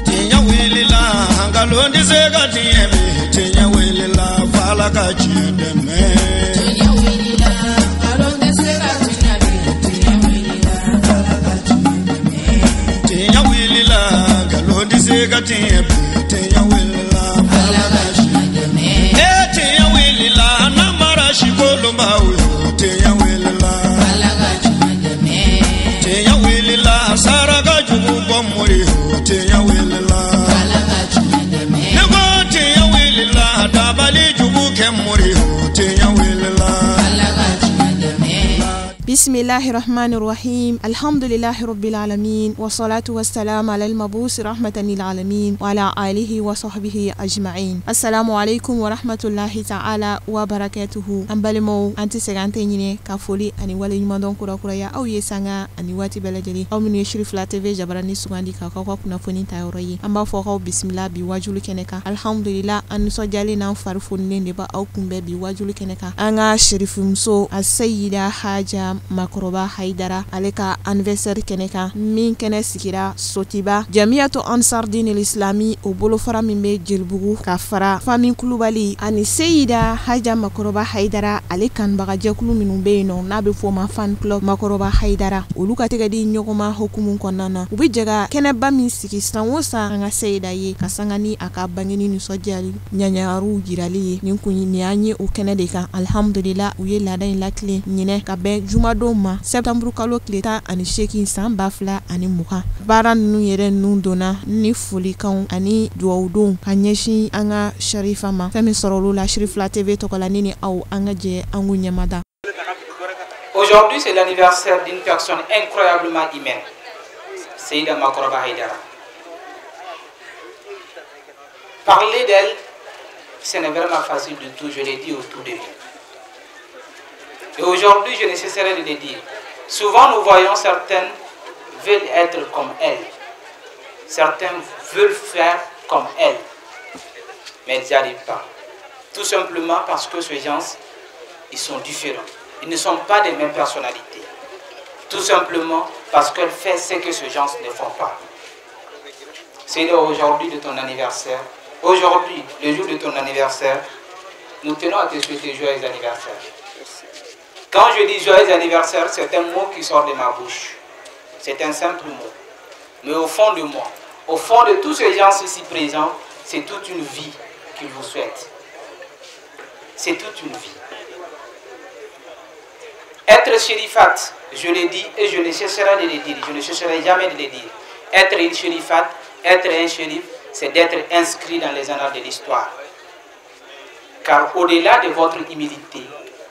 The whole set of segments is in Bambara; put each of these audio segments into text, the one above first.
Tiɲɛ wulila nkalon tɛ se ka tiɲɛ bi tiɲɛ wulila f'Ala ka tiɲɛ dɛmɛ. Tiɲɛ wulila nkalon tɛ se ka tiɲɛ bi tiɲɛ wulila f'Ala ka tiɲɛ dɛmɛ. Tiɲɛ wulila nkalon tɛ se ka tiɲɛ bi tiɲɛ wulila f'Ala ka tiɲɛ dɛmɛ. Ee tiɲɛ wulila namara si kolonbaw yo tiɲɛ wulila f'Ala ka tiɲɛ dɛmɛ. Tiɲɛ wulila saraka jugu bɔ mori yo tiɲɛ wulila f'Ala ka tiɲɛ dɛmɛ. Ne ko tiɲɛ wulila dabali jugu kɛ mori yo tiɲɛ wulila f'Ala ka tiɲɛ dɛmɛ. Bismillahirrahmanirrahim. Alhamdulillahi rabbil alamin wa salatu wassalam ala al-mabus rahmatan lil alamin wa ala alihi wa sahbihi ajma'in. Assalamu alaikum wa rahmatullahi ta'ala wa barakatuhu. An balimaw, an tɛ sɛgɛn, an tɛ ɲinɛ ka foli ani waleɲumandɔn kurakuraya aw ye sanga ani waati bɛɛ lajɛlen. Aw minnu ye Cherifla TV jabarani sugandi k'aw ka kunnafoni ta yɔrɔ ye, an b'a fɔ k'aw bisimila bi wajulu kɛnɛ kan. Alhamdulillah, an nisɔndiyalen n'an fari foninen de b'aw kunbɛn bi wajulu kɛnɛ kan. An ka Cherifimuso Aseyida Haja Makɔrɔba Hayidara, ale ka anniversaire kɛnɛ kan, min kɛnɛ sigira Sotiba Jamiyatu Ansar Dinil Islami, o bolofara min bɛ Jelibugu ka fara Fami Kulubali ani Seyida Haja Makɔrɔba Hayidara, ale kanubagajɛkulu minnu bɛ yen nɔ n'a bɛ fɔ o ma fan club Makɔrɔba Hayidara, olu ka tɛgɛ di ɲɔgɔn ma hukumu kɔnɔna na. U bɛ jɛ ka kɛnɛba min sigi san o san an ka Seyida ye, ka sanga ni a ka bangeni nisɔndiyali ɲaɲariw jirali ye. Nin kun nin y'an ye o kɛnɛ de kan. Alhamdulillah, u ye laada in latilen ɲinɛ ka bɛn jumadon ma septembre kalo tile 18 san 2020. Baara ninnu yɛrɛ ninnu donna ni folikanw ani duwawudonw ka ɲɛsin an ka Sherifa ma. Fɛn min sɔrɔ olu la Cherifla TV tɔgɔ la, ne ni aw an ka jɛ an k'u ɲɛmada. Aujourd'hui, c'est l'anniversaire d'une personne incroyablement humaine, Seyida Makoroba Haïdara. Parler d'elle, ce n'est vraiment facile du tout, je l'ai dit au tout début. Et aujourd'hui, je ne cesserai de le dire. Souvent, nous voyons certaines veulent être comme elle. Certains veulent faire comme elle. Mais ils n'y arrivent pas. Tout simplement parce que ces gens, ils sont différents. Ils ne sont pas des mêmes personnalités. Tout simplement parce qu'elle fait ce que ces gens ne font pas. C'est aujourd'hui de ton anniversaire. Aujourd'hui, le jour de ton anniversaire, nous tenons à te souhaiter joyeux anniversaire. Quand je dis joyeux anniversaire, c'est un mot qui sort de ma bouche. C'est un simple mot. Mais au fond de moi, au fond de tous ces gens ici présents, c'est toute une vie qu'ils vous souhaitent. C'est toute une vie. Être chérifat, je l'ai dit et je ne cesserai de le dire, je ne cesserai jamais de le dire. Être une chérifat, être un chérif, c'est d'être inscrit dans les annales de l'histoire. Car au-delà de votre humilité,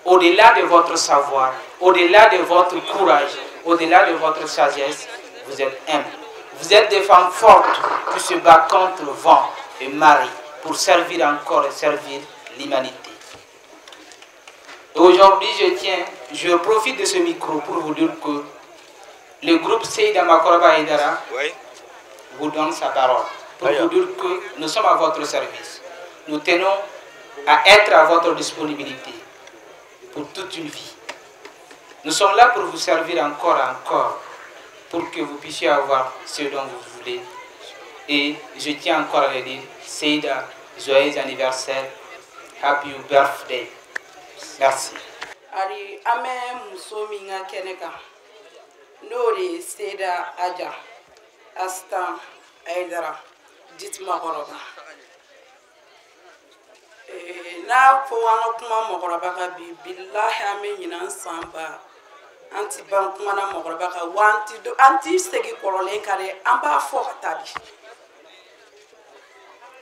au-delà de votre savoir, au-delà de votre courage, au-delà de votre sagesse, vous êtes humble. Vous êtes des femmes fortes qui se battent contre vent et marée pour servir encore et servir l'humanité. Et aujourd'hui, je profite de ce micro pour vous dire que le groupe Seyida Makoroba Haïdara vous donne sa parole. Pour vous dire que nous sommes à votre service. Nous tenons à être à votre disponibilité pour toute une vie. Nous sommes là pour vous servir encore et encore, pour que vous puissiez avoir ce dont vous voulez. Et je tiens encore à le dire, Seyida, joyeux anniversaire, happy birthday. Merci. Ari ame muso min ka kɛnɛ kan, n'o de ye Seyida Haja Asitan Hayidara dite Makɔrɔba. N'a fɔ an ka kuma mɔgɔkɔrɔba kan bi, bilahi an bɛ ɲinɛ an san ba, an ti ban kuma na mɔgɔkɔrɔba kan, wa an ti segin kɔrɔlen kan dɛ, an b'a fɔ ka taa bi.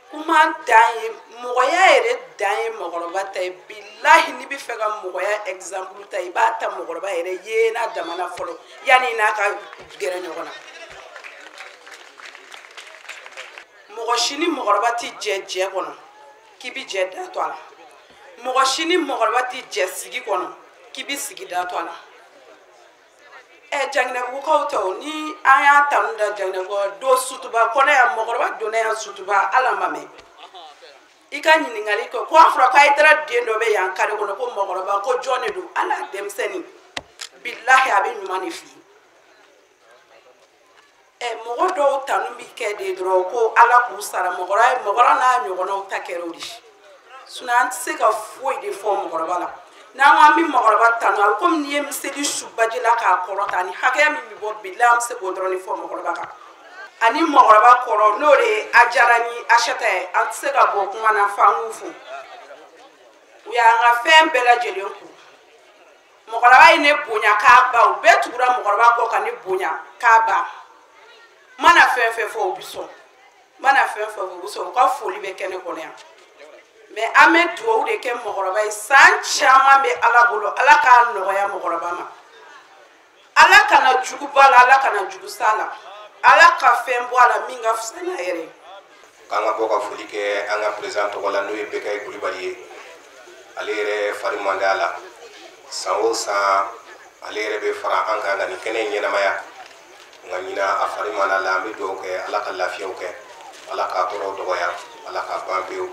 Kuma dan ye mɔgɔya yɛrɛ dan ye mɔgɔkɔrɔba ta ye. Bilahi n'i bɛ fɛ ka mɔgɔya exemple ta, i b'a ta mɔgɔkɔrɔba yɛrɛ ye n'a damana fɔlɔ yanni i n'a ka gɛrɛ ɲɔgɔn na. Mɔgɔ si ni mɔgɔkɔrɔba ti jɛ jɛ kɔnɔ k'i bi jɛ da to a la. Mɔgɔ si ni mɔgɔkɔrɔba ti jɛ sigi kɔnɔ k'i bi sigi da to a la. Janginɛbugukaw tɛ o, ni an y'a tanu da Janginɛbugu don sutuba kɔnɔ yan, mɔgɔkɔrɔba donna yan sutuba, ala ma mɛn. I ka ɲininkali kɛ ko a fɔra ko Hayidara den dɔ bɛ yan kare kɔnɔ ko mɔgɔkɔrɔba, ko jɔn de don? Ala denmisɛnnin, bilahi a bɛ ɲuman de f'i ye. Mɔgɔ dɔw tanu bi kɛ de dɔrɔn ko Ala k'u sara mɔgɔra n'a ɲɔgɔnnaw ta kɛra o de. Sinon an tɛ se ka foyi de fɔ mɔgɔkɔrɔba la. N'an ko an bɛ mɔgɔkɔrɔba tanu a bɛ komi n'i ye miseli su baji la k'a kɔrɔta ani hakɛya min bɛ bɔ bi la an bɛ se k'o dɔrɔn de fɔ mɔgɔkɔrɔba kan. Ani mɔgɔkɔrɔba kɔrɔ n'o de ye Ajara ni Asata ye an tɛ se ka bɔ kuma na f'an k'u fo. U y'an ka fɛn bɛɛ lajɛlen kun. Mɔgɔkɔrɔba ye ne bonya k'a ba u bɛɛ tugura mɔgɔkɔrɔba kɔ ka ne bonya k'a ba. N mana fɛn fɛn fɔ u bɛ sɔn. N mana fɛn fɛn fɔ u bɛ sɔn u ka foli bɛ kɛ ne kɔnɔ yan. Mais an bɛ dugawu de kɛ mɔgɔkɔrɔba ye san caman bɛ Ala bolo Ala k'a nɔgɔya mɔgɔkɔrɔba ma. Ala kana jugu ba la Ala kana jugu sa la. Ala ka fɛn bɔ a la min ka fisa n'a yɛrɛ ye. K'an ka bɔ ka foli kɛ an ka président tɔgɔ la n'o ye Bekayi Kulibali ye. Ale yɛrɛ fari man di a la. San o san ale yɛrɛ bɛ fara an kan ka nin kɛnɛ in ɲɛnamaya. Nka ɲinan a fari man di a la an bɛ dugawu kɛ Ala ka lafiyaw kɛ. Ala k'a tɔɔrɔ dɔgɔya. Ala k'a ban pewu.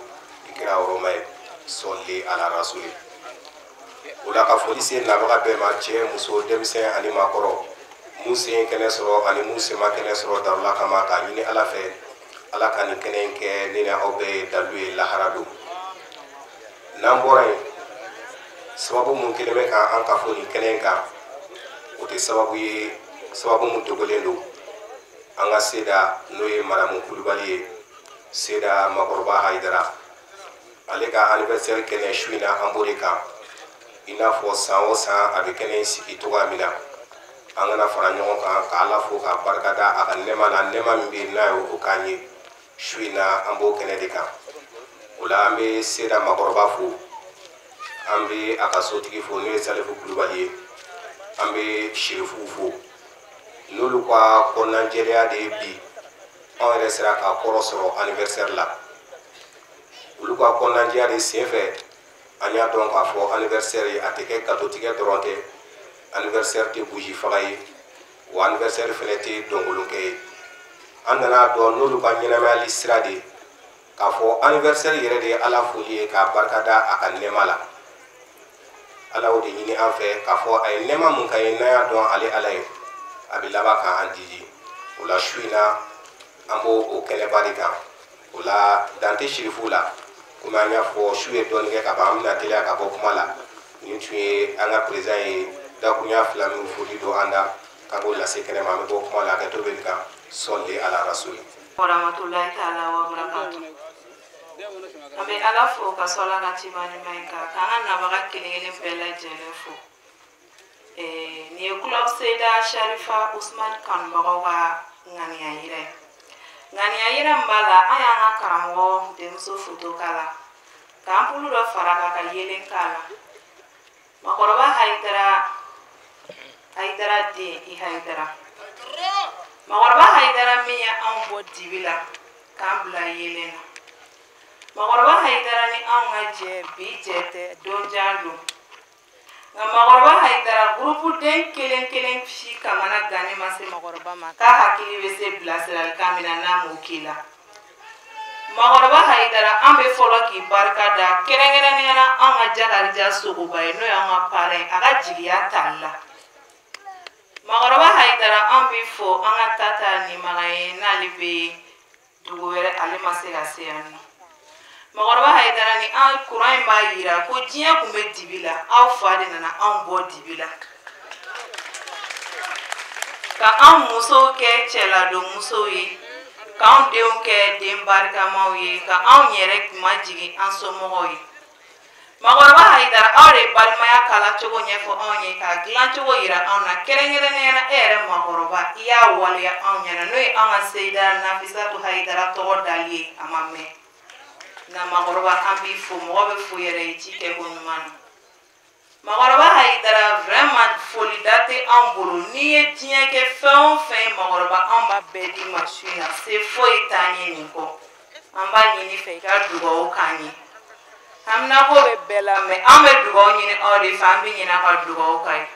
I kɛra hɔrɔma ye sɔli ala rasuli. O la ka foli se nabaga bɛɛ ma cɛ muso denmisɛn ani maakɔrɔ. Mun sen kɛnɛ sɔrɔ ani mun sen ma kɛnɛ sɔrɔ darula kama k'a ɲini Ala fɛ Ala ka nin kɛnɛ in kɛ ne ni aw bɛɛ ye dalu ye lahara don. N'an bɔra yen sababu mun kɛlen bɛ k'an ka fɔ nin kɛnɛ in kan o tɛ sababu ye sababu mun dogolen don an ka seda n'o ye Madamu Kulubali ye seda makɔrɔba Hayidara ale ka anniversaire kɛnɛ su in na an b'o de kan i n'a fɔ san o san a bɛ kɛnɛ in sigi cogoya min na an kana fara ɲɔgɔn kan ka Ala fo k'a barikada a ka nɛɛma la nɛɛma min bɛ yen n'a ye o k'an ye su in na an b'o kɛnɛ de kan o la an bɛ seda makɔrɔba fo an bɛ a ka sotigi fo n'o ye Salifu Kulubali ye an bɛ Sirifuw fo n'olu ka kɔnɔnajɛlenya de ye bi anw yɛrɛ sera ka kɔrɔ sɔrɔ anniversaire la olu ka kɔnɔnajɛya de senfɛ an y'a dɔn k'a fɔ anniversaire ye a tɛ kɛ gatotigɛ dɔrɔn tɛ anniversaire tɛ buji faga ye wa anniversaire fɛnɛ tɛ dɔnkolonkɛ ye an nana dɔn n'olu ka ɲɛnamayali sira de ye k'a fɔ anniversaire yɛrɛ de ye Ala foli ye k'a barikada a ka nɛɛma la Ala y'o de ɲini an fɛ k'a fɔ a ye nɛɛma mun k'an ye n'an y'a dɔn ale Ala ye a bɛ laban k'an didi o la su in na an b'o o kɛnɛba de kan o la dan tɛ Sirifuw la komi an y'a fɔ su ye dɔɔnin kɛ ka ban an bɛna teliya ka bɔ kuma la nin tun ye an ka président ye dakurunya fila min foli don an da k'an k'o lase kɛnɛ ma an bɛ bɔ kuma la hakɛto bɛ nin kan sɔli ala rasuli. Warahmatulahi taala wa barakatu. An bɛ Ala fo ka sɔrɔ ka ciba ɲuman in kan k'an ka nabaga kelen kelen bɛɛ lajɛlen fo. Nin ye Club Seyida Sharifa Usman kanubagaw ka ŋaniya yira ye. Ŋaniya yira min b'a la an y'an ka karamɔgɔ denmuso foto k'a la k'an bolo dɔ fara a kan ka yeelen k'a la. Makɔrɔba Hayidara Hayidara den i Hayidara. Makɔrɔba Hayidara min ye anw bɔ dibi la k'an bila yeelen na. Makɔrɔba Hayidara ni anw ka jɛ bi jɛ tɛ don jan don. Nka makɔrɔba Hayidara gurupu den kelen kelen si kamana ganni ma se makɔrɔba ma k'a hakili bɛ se bilasiralikan min na n'a m'o k'i la. Makɔrɔba Hayidara an bɛ fɔlɔ k'i barika da kɛrɛnkɛrɛnnenya la anw ka Jakarija Sogoba ye n'o y'anw ka parrain a ka jigiya tali la. Makɔrɔba Hayidara an bɛ fo an ka tata Nimaga ye n'ale bɛ dugu wɛrɛ ale ma se ka se yan nɔ. Makɔrɔba Hayidara ni an kuran in b'a yira ko diɲɛ kun bɛ dibi la aw fa de nana anw bɔ dibi la. Ka anw musow kɛ cɛladon musow ye k'anw denw kɛ den barikamaw ye ka anw yɛrɛ majigin an somɔgɔw ye. Makɔrɔba Hayidara aw de balimaya kalacogo ɲɛfɔ anw ye k'a dilancogo yira anw na kɛrɛnkɛrɛnnenya la e yɛrɛ makɔrɔba i y'a waleya anw ɲɛna n'o ye anw ka Seyida Nafisatu Hayidara tɔgɔ dali ye a ma mɛn. Na makɔrɔba an b'i fo mɔgɔ bɛ fo yɛrɛ ye ci kɛ ko ɲuman na. Makɔrɔba Hayidara vraiment folida tɛ anw bolo n'i ye diɲɛ kɛ fɛn o fɛn ye makɔrɔba anw b'a bɛɛ d'i ma su in na se foyi t'an ye nin kɔ. An b'a ɲini fɛ i ka dugawu k'an ye. Haminako bɛ bɛɛ la mɛ an bɛ dugawu ɲini aw de fɛ an bɛ ɲinɛ ka dugawu k'a ye.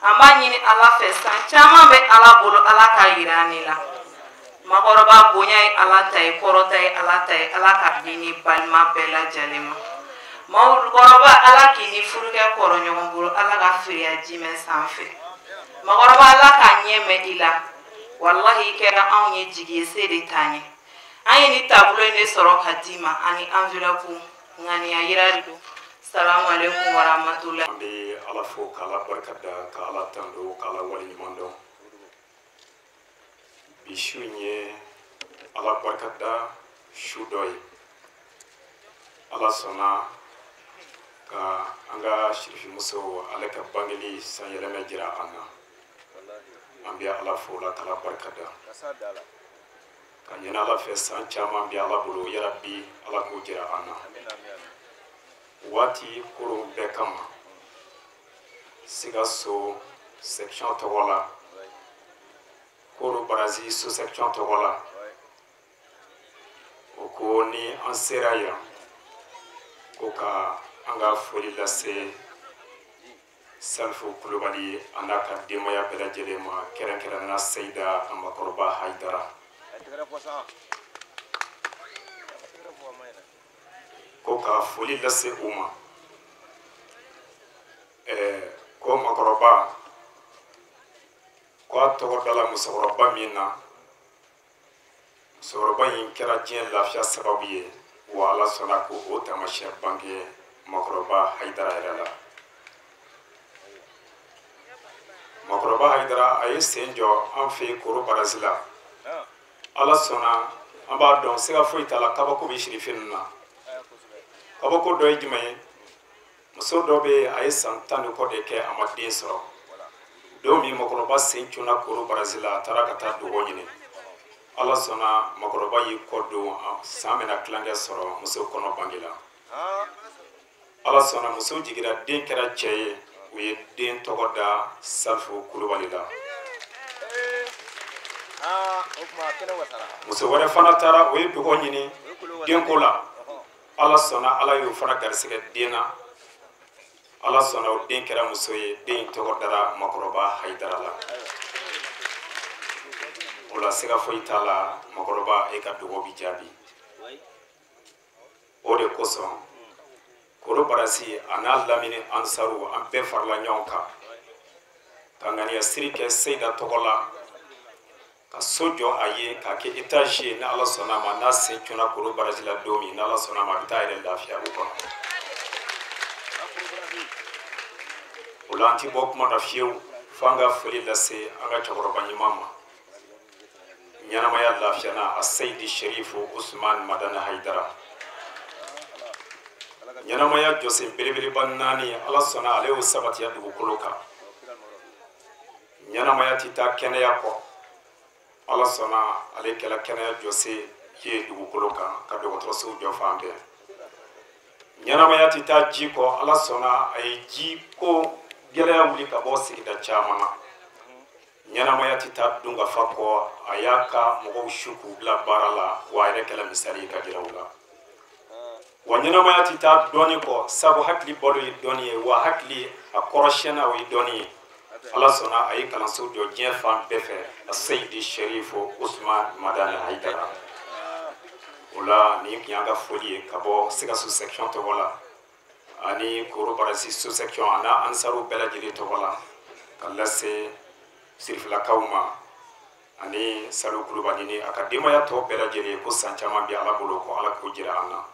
An b'a ɲini Ala fɛ san caman bɛ Ala bolo Ala k'a yira an ni la. Makɔrɔba bonya ye Ala ta ye kɔrɔta ye Ala ta ye Ala ka di ni balima bɛɛ lajɛlen ma. Makɔrɔba Ala k'i ni furukɛ kɔrɔ ɲɔgɔn bolo Ala ka feereya jimɛ sanfɛ. Makɔrɔba Ala k'a ɲɛ mɛn i la. Walahi i kɛra anw ye jigi ye, se de t'an ye. An ye nin taabolo in de sɔrɔ ka d'i ma ani enveloppe ŋaniya yira de don. Salamu alaikum warahmatullahi. An bɛ Ala fo k'Ala barika da, k'Ala tando, k'Ala waleɲuman dɔn. Bi su in ye Ala barika da su dɔ ye. Ala sɔnna ka an ka sirifimuso ale ka bangeli san yɛlɛmɛ jira an na. An bɛ Ala fo la k'Ala barika da. Ka ɲini Ala fɛ san caman bɛ Ala bolo, yarabi Ala k'o jira an na. Waati koron bɛɛ kama, Sikaso section tɔgɔ la, Koro Barazi sous section tɔgɔ la, o ko ni an sera yan ko ka an ka foli lase Salifu Kulubali a n'a ka denbaya bɛɛ lajɛlen ma, kɛrɛnkɛrɛnnenya Seyida a makɔrɔba Hayidara. Ko ka foli lase u ma. Ko makɔrɔba ko a tɔgɔ dala musokɔrɔba min na, musokɔrɔba in kɛra diɲɛ lafiya sababu ye, wa Ala sɔnna ko o taamasiyɛn bange makɔrɔba Hayidara yɛrɛ la. Makɔrɔba Hayidara a ye sen jɔ an fɛ yen Koro Barazi la. Ala sɔnna an b'a dɔn siga foyi t'a la, kabako bɛ sirifin ninnu na. Kabako dɔ ye jumɛn ye? Muso dɔ bɛ yen, a ye san 10 ni kɔ de kɛ a ma den sɔrɔ. Don min makɔrɔba sen cunna Koro Barazi la, a taara ka taa dogo ɲini. Ala sɔnna makɔrɔba y'i kɔ don, san bɛna tilankɛ sɔrɔ, muso kɔnɔ bange la. Ala sɔnna muso jiginna, den kɛra cɛ ye, u ye den tɔgɔ da Salifu Kulubali la. Muso wɛrɛ fana taara, o ye dogo ɲini denko la. Ala sɔnna Ala y'o fana garisɛgɛ den na. Ala sɔnna o den kɛra muso ye, den tɔgɔ dara makɔrɔba Hayidara la. O la siga foyi t'a la, makɔrɔba e ka dogo bi jaabi. O de kosɔn Koro Barazi a n'a lamini ansaru an bɛɛ farala ɲɔgɔn kan ka ŋaniya siri kɛ Seyida tɔgɔ la, ka so jɔ a ye k'a kɛ étage ye. Ni Ala sɔnna a ma, n'a sen cunna Koro Barazi la don min, n'Ala sɔnna a ma, a bɛ taa yɛrɛ lafiya o kɔnɔ. O la an ti bɔ kuma na fiyewu f'an ka foli lase an ka cɛkɔrɔba ɲuman ma, ɲɛnamaya lafiyana a Seyidi Sherifu Usman Madani Hayidara. Ɲɛnamaya jɔsen belebeleba 4, Ala sɔnna ale y'o sabatiya dugukolo kan. Ɲɛnamaya ti taa kɛnɛya kɔ. Ala sɔnna ale kɛla kɛnɛya jɔsen ye dugukolo kan, ka dɔgɔtɔrɔsow jɔ fan bɛɛ. Ɲɛnamaya ti taa ji kɔ. Ala sɔnna a ye ji ko gɛlɛya wuli ka bɔ sigida caman na. Ɲɛnamaya ti taa dunkafa kɔ. A y'a ka mɔgɔw su k'u bila baara la, wa a yɛrɛ kɛla misali ye ka jira u la. Wa ɲɛnamaya ti taa dɔɔni kɔ, sabu hakili balo ye dɔɔni ye, wa hakili a kɔrɔsiyɛnna o ye dɔɔni ye. Ala sɔnna a ye kalanso jɔ diɲɛ fan bɛɛ fɛ, a Seyidi Sherifu Usman Madani Hayidara. O la nin tun y'an ka foli ye ka bɔ Sikaso section tɔgɔ la, ani Koro Barazi sous section a n'a ansaru bɛɛ lajɛlen tɔgɔ la, ka lase sirifilakaw ma ani Salifu Kulubali ni a ka denbaya tɔ bɛɛ lajɛlen, ko san caman bɛ Ala bolo, ko Ala k'o jira an na.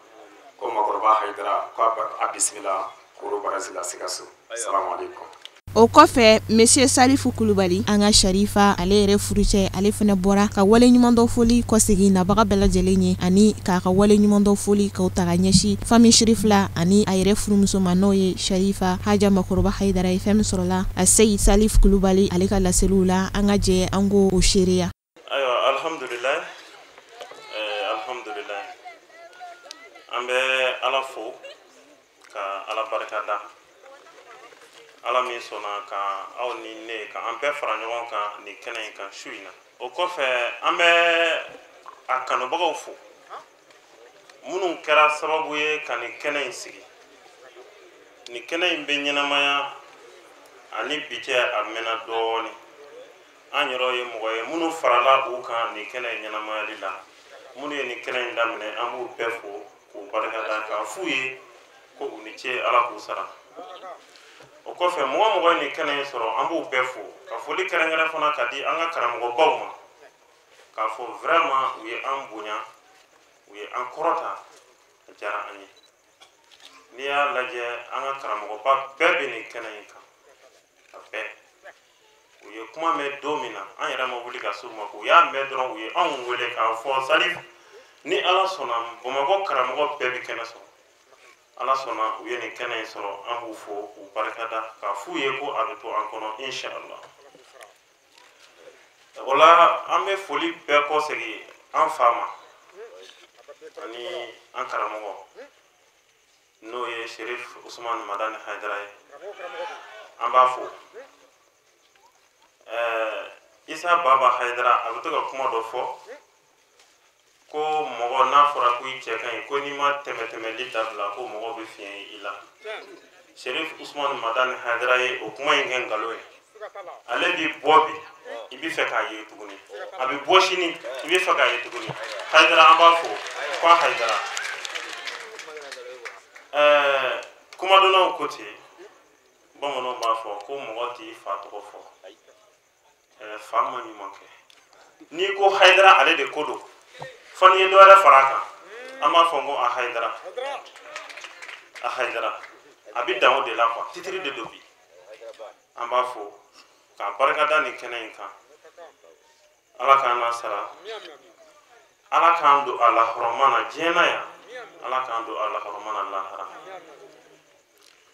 Ko makɔrɔba Hayidara ko a bisimila Koro Barazi la Sikaso. Salamu aleykum. O kɔfɛ Monsieur Salifu Kulubali, an ka Sharifa ale yɛrɛ furucɛ, ale fana bɔra ka wale ɲumandɔn foli kɔsegin nabaga bɛɛ lajɛlen ye, ani k'a ka wale ɲumandɔn foli k'o ta ka ɲɛsin famille Sheriff la ani a yɛrɛ furumuso ma, n'o ye Sharifa Haja Makɔrɔba Hayidara ye. Fɛn min sɔrɔla a Seyid Salifu Kulubali ale ka laseliw la, an ka jɛ an k'o seereya. Ayiwa, alhamdulilayi, alhamdulilayi, an bɛ Ala fo ka Ala barika da, Ala min sɔnna ka aw ni ne ka an bɛɛ fara ɲɔgɔn kan nin kɛnɛ in kan su in na. O kɔfɛ an bɛ a kanubagaw fo minnu kɛra sababu ye ka nin kɛnɛ in sigi. Nin kɛnɛ in bɛ ɲɛnamaya ani bi cɛ a mɛnna dɔɔnin. An yɛrɛ ye mɔgɔ ye minnu farala u kan nin kɛnɛ in ɲɛnamayali la. Minnu ye nin kɛnɛ in daminɛ, an b'u bɛɛ fo k'u barikada k'a f'u ye ko u ni ce, Ala k'u sara. O kɔfɛ mɔgɔ mɔgɔ ye nin kɛnɛ in sɔrɔ, an b'u bɛɛ fo ka foli kɛrɛnkɛrɛn fana ka di an ka karamɔgɔbaw ma. K'a fɔ vraiment u ye an bonya, u ye an kɔrɔta, a diyara an ye. N'i y'a lajɛ, an ka karamɔgɔba bɛɛ bɛ nin kɛnɛ in kan, a bɛɛ. U ye kuma mɛn don min na, an yɛrɛ ma wuli ka s'u ma, u y'a mɛn dɔrɔn u ye anw wele k'a fɔ Salif, ni Ala sɔnna Bamakɔ karamɔgɔ bɛɛ bɛ kɛnɛ sɔrɔ. Ala sɔnna u ye nin kɛnɛ in sɔrɔ, an b'u fo k'u barikada k'a f'u ye ko a bɛ to an kɔnɔ inshallah. O la an bɛ foli bɛɛ kɔsegin an fa ma ani an karamɔgɔ, n'o ye Sherif Usman Madani Hayidara ye, an b'a fo. Isa Baba Hayidara a bɛ to ka kuma dɔ fɔ ko mɔgɔ n'a fɔra ko i cɛ ka ɲi, ko n'i ma tɛmɛtɛmɛli dabila ko mɔgɔ bɛ fiɲɛ i la. Sherif Usman Madani Hayidara ye o kuma in kɛ nkalon ye. Ale bi bɔ bi, i bɛ fɛ k'a ye tuguni, a bɛ bɔ sini, i bɛ fɛ k'a ye tuguni. Hayidara an b'a fo ko a Hayidara. Kumadonnaw ko ten, bamananw b'a fɔ ko mɔgɔ t'i fa tɔgɔ fɔ, fa ma ɲuman kɛ. N'i ko Hayidara ale de ko don, fo n'i ye dɔ wɛrɛ fara a kan, an b'a fɔ ko a Hayidara, a Hayidara, a bɛ dan o de la quoi, titiri de don bi. An b'a fo k'a barikada nin kɛnɛ in kan. Ala k'an n'a sara, Ala k'an don a lahɔrɔma na diɲɛ na yan, Ala k'an don a lahɔrɔma na lahara.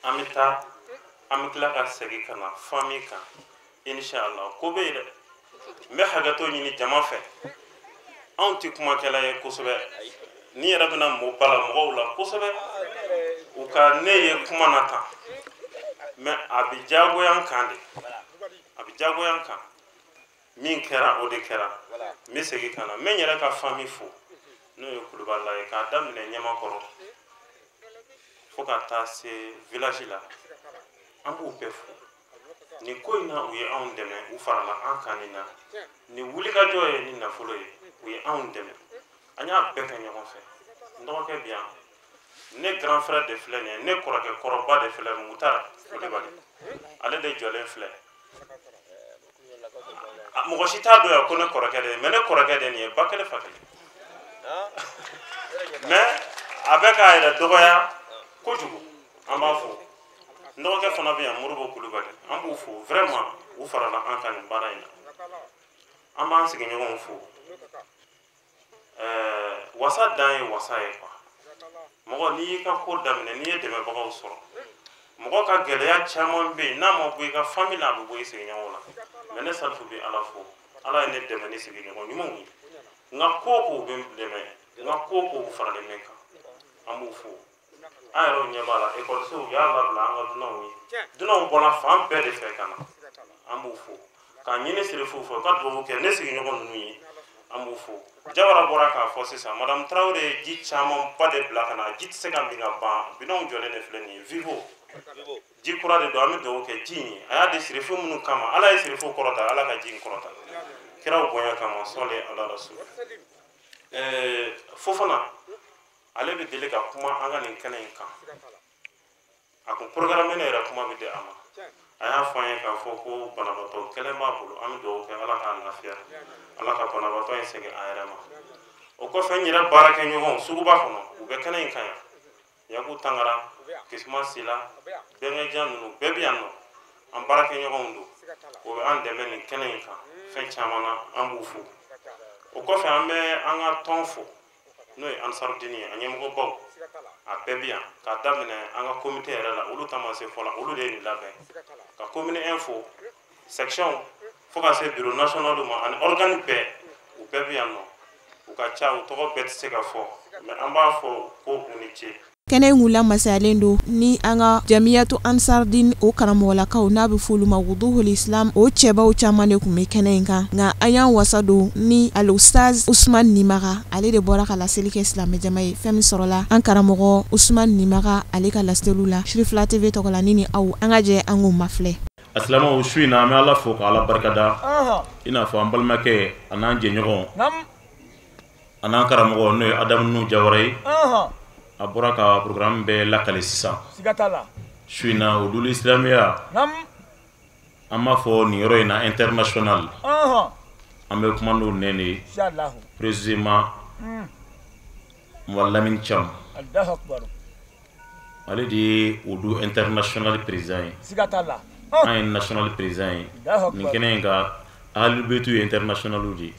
An bɛ taa, an bɛ tila ka segin ka na famille kan inshallah. Ko bɛ yen dɛ, n bɛ hakɛto ɲini jama fɛ. Anw tɛ kumakɛla ye kosɛbɛ, ni yɛrɛ bɛna mɔ bala mɔgɔw la kosɛbɛ, u ka ne ye kuma na tan, mɛ a bɛ diyagoya n kan de, a bɛ diyagoya n kan. Min kɛra o de kɛra. N bɛ segin ka na, n bɛ n yɛrɛ ka famille fo, n'o ye Kulubalila ye, k'a daminɛ Ɲamakɔrɔ fo ka taa se village la, an b'u bɛɛ fo. Nin ko in na u ye anw dɛmɛ, u farala an kan nin na, nin wulikajɔ ye ni nafolo ye, u ye anw dɛmɛ, an y'a bɛɛ kɛ ɲɔgɔn fɛ. N dɔgɔkɛ bi yan, ne grand frère de filɛ nin ye, ne kɔrɔkɛ kɔrɔba de filɛ, Mutara Kulibali, ale de jɔlen filɛ. Mɔgɔ si t'a dɔn yan ko ne kɔrɔkɛ de ye, mɛ ne kɔrɔkɛ de nin ye, ba kelen fa kelen. Mɛ a bɛ k'a yɛrɛ dɔgɔya kojugu, an b'a fo. N dɔgɔkɛ fana bɛ yan, Moribo Kulibali, an b'u fo vraiment, u farala an kan nin baara in na. An b'an sigiɲɔgɔnw fo. Wasa dan ye wasa ye quoi. Mɔgɔ n'i y'i ka ko daminɛ, n'i ye dɛmɛbagaw sɔrɔ, mɔgɔ ka gɛlɛya caman bɛ yen, n'a ma bɔ i ka famille la, a bɛ bɔ i sigiɲɔgɔnw la. Mɛ ne Salifu bɛ Ala fo, Ala ye ne dɛmɛ ni sigiɲɔgɔn ɲumanw ye. N ka ko o ko bɛ n dɛmɛ, n ka ko o ko faralen bɛ n kan, an b'u fo. An yɛrɛw ɲɛ b'a la, ekɔlisow u y'a labila an ka dunanw ye, dunanw bɔra fan bɛɛ de fɛ ka na, an b'u fo. K'a ɲini Sirifuw fɛ u ka dugawu kɛ ne sigiɲɔgɔn ninnu ye, an b'u fo. Jawara bɔra k'a fɔ sisan, madame Tarawele ye ji camanba de bila ka na, ji tɛ se ka min ka ban, bidɔnw jɔlen de filɛ nin ye, vivo ji kura de don, an bɛ dugawu kɛ ji in ye. A y'a di Sirifu minnu kama, Ala ye Sirifu kɔrɔta, Ala ka ji in kɔrɔta, kiraw bonya kama, sɔli ala rasul. Fofana ale bɛ deli ka kuma an ka nin kɛnɛ in kan, a kun programme ne yɛrɛ kuma bɛ di a ma. A y'a fɔ an ye k'a fɔ ko banabaatɔ kɛlɛ b'a bolo, an bɛ dugawu kɛ Ala k'a lafiya, Ala ka banabaatɔ in segin a yɛrɛ ma. O kɔfɛ n yɛrɛ baarakɛɲɔgɔnw suguba kɔnɔ, u bɛ kɛnɛ in kan yan, Yaku Tangara, Kisuma Sila, Bɛnkɛjan ninnu bɛɛ bɛ yan nɔ, an baarakɛɲɔgɔnw don, o bɛ an dɛmɛ nin kɛnɛ in kan fɛn caman na, an b'u fo. O kɔfɛ an bɛ an ka tɔn fo, n'o ye Ansarudini ye, a ɲɛmɔgɔbaw a bɛɛ bɛ yan, k'a daminɛ an ka comité yɛrɛ la, olu ta ma se fɔlɔ, olu de ye nin labɛn, ka commune 1 fo, section fo ka se bureau national ma, ani organe bɛɛ, u bɛɛ bɛ yan nɔ, u ka ca, u tɔgɔ bɛɛ tɛ se ka fɔ, mɛ an b'a fɔ ko u ni ce. Kɛnɛ in kun lamasayalen don ni an ka Jamiyatu Ansardin o karamɔgɔlakaw n'a bɛ f'olu ma Wuduhul Islam, o cɛbaw caman de tun bɛ kɛnɛ in kan. Nka an y'an wasa don ni Al-Ustaz Usman Nimaga, ale de bɔra ka laseli kɛ silamɛjama ye. Fɛn min sɔrɔla an karamɔgɔ Usman Nimaga ale ka laseliw la Sirifila TV tɔgɔ la, ni ni aw an ka jɛ an k'o mafilɛ. Asilamaw, su in na an bɛ Ala fo k'Ala barikada, i n'a fɔ an balimakɛ a n'an jɛɲɔgɔn a n'an karamɔgɔ n'o ye Adamu Nuhu Jawara ye. A bɔra ka programme bɛɛ lakale sisan. Su in na o duli silamɛya, an b'a fɔ nin yɔrɔ in na international. An bɛ kuma n'o nɛn de ye. Précisément Lamine Thiam. Ale de ye Odu international président ye. An ye national président ye. Nin kɛnɛ in kan Ahlul-Bayt ye international de ye.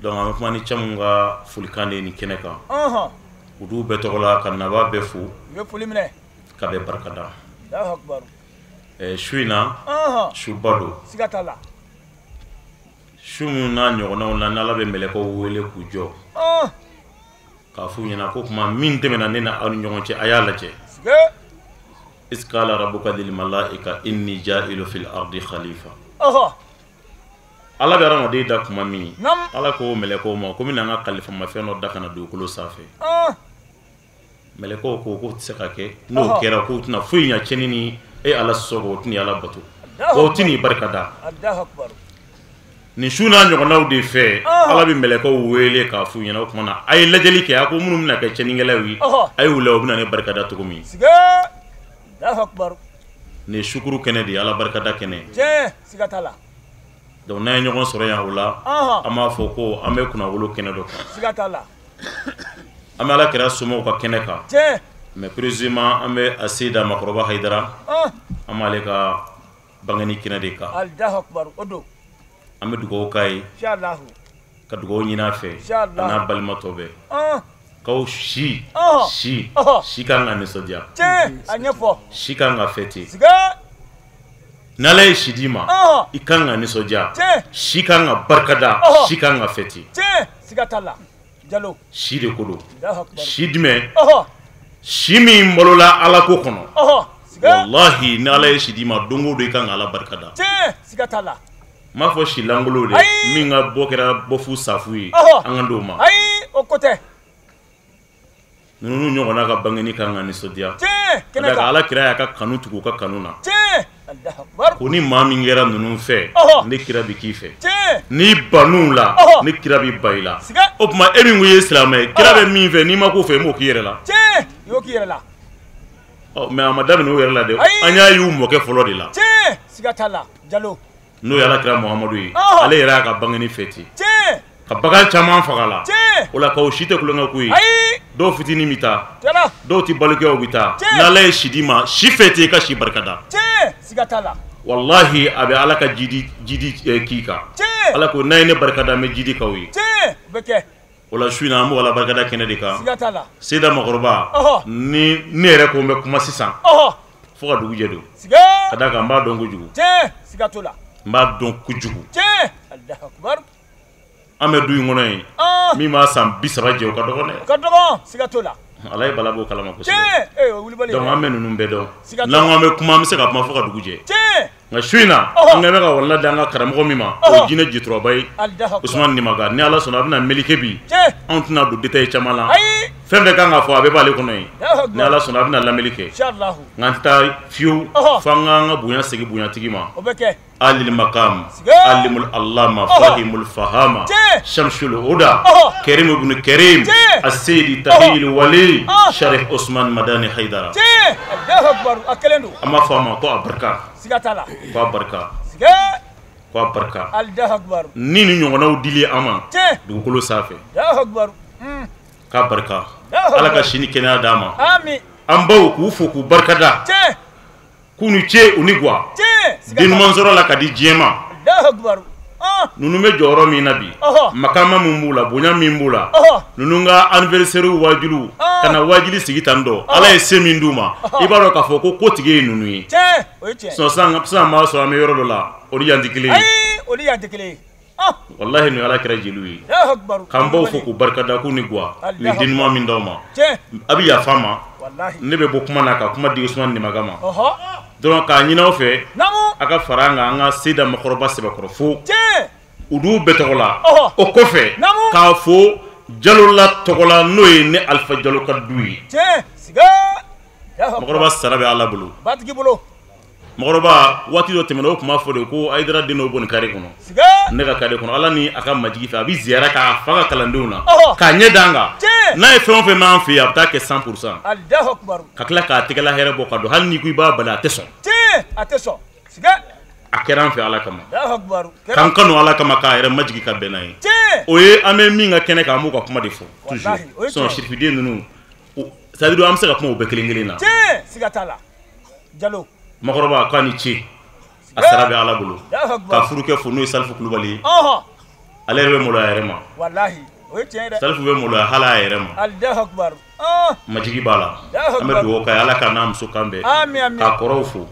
Donc an bɛ kuma ni Thiam ka folikan de ye nin kɛnɛ kan. Odu bɛɛ tɔgɔ la ka nabaa bɛɛ fo. Ka bɛɛ barika da. Su in na suba don. Su min n'a ɲɔgɔnnaw la n'Ala bɛ mɛlɛkɛw wele k'u jɔ. K'a f'u ɲɛna ko kuma min tɛmɛna ne na aw ni ɲɔgɔn cɛ a y'a lajɛ. Iskala rabbuka lil malaika inni ja'ilu fil ardi khalifa. Ala bɛ hadamaden da kuma min, Ala ko mɛlɛkɛw ma ko n bɛna n ka kalifamafɛn dɔ da ka na dugukolo sanfɛ. Mɛlɛkɛw ko k'o tɛ se ka kɛ, n'o kɛra k'u tɛna foyi ɲɛ cɛnni ni e Ala sɔsɔ o tɛna Ala bato, o tɛna barika da. Nin su n'a ɲɔgɔnnaw de fɛ Ala bɛ mɛlɛkɛw wele k'a f'u ɲɛna o tuma na a ye lajɛli kɛ, a ko minnu bɛna kɛ cɛnnikɛlaw ye a y'u lajɛ u bɛna ne barika da cogo min. Nin ye sukuru kɛnɛ de ye, Ala barikada kɛnɛ. Donc n'an ye ɲɔgɔn sɔrɔ yan o la, an b'a fɔ ko an bɛ kunnawolo kɛnɛ dɔ kan. An bɛ Ala kira somɔgɔw ka kɛnɛ kan. Mais précisément an bɛ a Seyida Makɔrɔba Hayidara, an b'ale ka bangeni kɛnɛ de kan. An bɛ dugawu k'a ye, ka dugawu ɲini a fɛ, a n'a balima tɔ bɛɛ. K'aw si si si kan ka nisɔndiya, si kan ka fêter. N'Ala ye si d'i ma, i kan ka nisɔndiya, si kan ka barikada, si kan ka fêter. Si de ko don. Si jumɛn? Si min balola Ala ko kɔnɔ. Walahi ni Ala ye si d'i ma don o don i kan ka Ala barikada. N m'a fɔ si lankolon dɛ, min ka bɔ kɛra bɔfu safu ye, an ka d'o ma. Ninnu ɲɔgɔnna ka bangeni kan ka nisɔndiya. Ka d'a kan Ala kira y'a ka kanu tugu u ka kanu na. Ko ni maa min kɛra ninnu fɛ, ne kira bɛ k'i fɛ. N'i bann'u la, ne kira bɛ ban i la. O tuma e min ko i ye silamɛ ye, kira bɛ min fɛ n'i ma k'o fɛ, i m'o k'i yɛrɛ la. Ɔ mais a ma daminɛ o yɛrɛ la dɛ, an y'a y'u mɔkɛ fɔlɔ de la. N'o ye Ala kira Muhamadu ye, ale yɛrɛ y'a ka bangeni fêter. Ka bagan caman faga la. O la k'aw si tɛ kulonkɛ ko ye. Dɔw fitinin bɛ taa, dɔw tɛ balikuyaw bɛ taa. N'Ala ye si d'i ma, si fêter i ka si barikada. Walahi a bɛ Ala ka jidi jidi k'i kan. Ala ko n'a ye ne barikada n bɛ jidi k'aw ye. O la su in na an b'o Ala barikada kɛnɛ de kan. Seyida Makɔrɔba, ni ne yɛrɛ ko n bɛ kuma sisan, fo ka dugu jɛ don. Ka d'a kan n b'a dɔn kojugu. N b'a dɔn kojugu. An bɛ du in kɔnɔ yen, min b'a san 30 jɛ o ka dɔgɔn dɛ. Ala ye bala b'o kalama kosɛbɛ. Donc an bɛ ninnu bɛɛ dɔn. N'an ko an bɛ kuma, an bɛ se ka kuma fo ka dugu jɛ. Nka su in na, an bɛ ka walanda di an ka karamɔgɔ min ma, o ye jinɛ jituraba ye, Usumani Nimaga. Ni Ala sɔnna a bɛna meleke bi, anw tɛna don détail caman la. Fɛn bɛɛ kan ka fɔ a bɛɛ b'ale kɔnɔ yen. Ni Ala sɔnna a bɛna lamɛnni kɛ. Nka an tɛ taa fiyewu fo an k'an ka bonya segin bonyatigi ma. Alil makam, alimul allama, fahimul fahama, shamsul huda, kerim ibn kerim, asedi tahil wali, Sharif Osman Madani Haidara. An b'a fɔ a ma ko a barika, ko a barika, ko a barika. Ni nin ɲɔgɔnnaw dili an ma dugukolo sanfɛ, k'a barika. Ala ka si ni kɛnɛya d'an ma. An baw k'u fo k'u barikada. K'u ni ce u ni guwa. Den ɲuman sɔrɔ la ka di diɲɛ ma. Ninnu bɛ jɔyɔrɔ min na bi, makama min b'u la, bonya min b'u la, ninnu ka anniversaire waajulu ka na waajuli sigi tan dɔ, Ala ye se min d'u ma, i b'a dɔn k'a fɔ ko kotigi ye ninnu ye. Sinon sisan b'a sɔrɔ an bɛ yɔrɔ dɔ la, o ni yan tɛ kelen ye. Walahi nin ye Ala kira jeliw ye. K'an baw fo k'u barikada k'u ni guwa, u ye den ɲuman min d'aw ma. A bɛ yafa n ma, ne bɛ bɔ kuma na ka kuma di Usumani Nimaga ma. Donc k'a ɲini aw fɛ, a ka fara an kan, an ka Seyida Makɔrɔba sɛbɛkɔrɔ fo. U d'u bɛɛ tɔgɔ la. O kɔfɛ, k'a fo Jalola tɔgɔ la, n'o ye ne Alifa Jalo ka du ye. Makɔrɔba sara bɛ Ala bolo. Mɔgɔkɔrɔba waati dɔ tɛmɛna o tun b'a fɔ de ko Hayidara den dɔw bɔ nin carré kɔnɔ, ne ka carré kɔnɔ, Ala ni a ka majigi fɛ a bɛ ziyara k'a fa ka kalandenw na k'a ɲɛ d'an kan, n'a ye fɛn o fɛn m'an fɛ yen a bɛ taa kɛ 100% ka tila k'a tɛgɛla hɛrɛ bɔ ka don, hali n'i ko i b'a bali a tɛ sɔn. A kɛra an fɛ Ala kama. K'an kanu Ala kama k'a yɛrɛ majigin ka bɛn n'a ye. O ye an bɛ min ka kɛnɛ kan, an b'o ka kuma de fɔ toujours. Sinon sirifiden ninnu, c'est à dire an bɛ se ka kuma o bɛɛ kelen kelen na. Siga t'a la. Jalo. Makɔrɔba k'a ni ce. A sara bɛ Ala bolo. Ka furukɛ fo n'o ye Salifu Kulubali ye. Ale yɛrɛ bɛ maloya a yɛrɛ ma. Walahi o ye tiɲɛ ye dɛ. Salifu bɛ maloya hali a yɛrɛ ma. Alahu akibaru. Majigi b'a la. An bɛ dugawu k'a ye Ala k'a n'a muso kan bɛn. K'a kɔrɔw fo.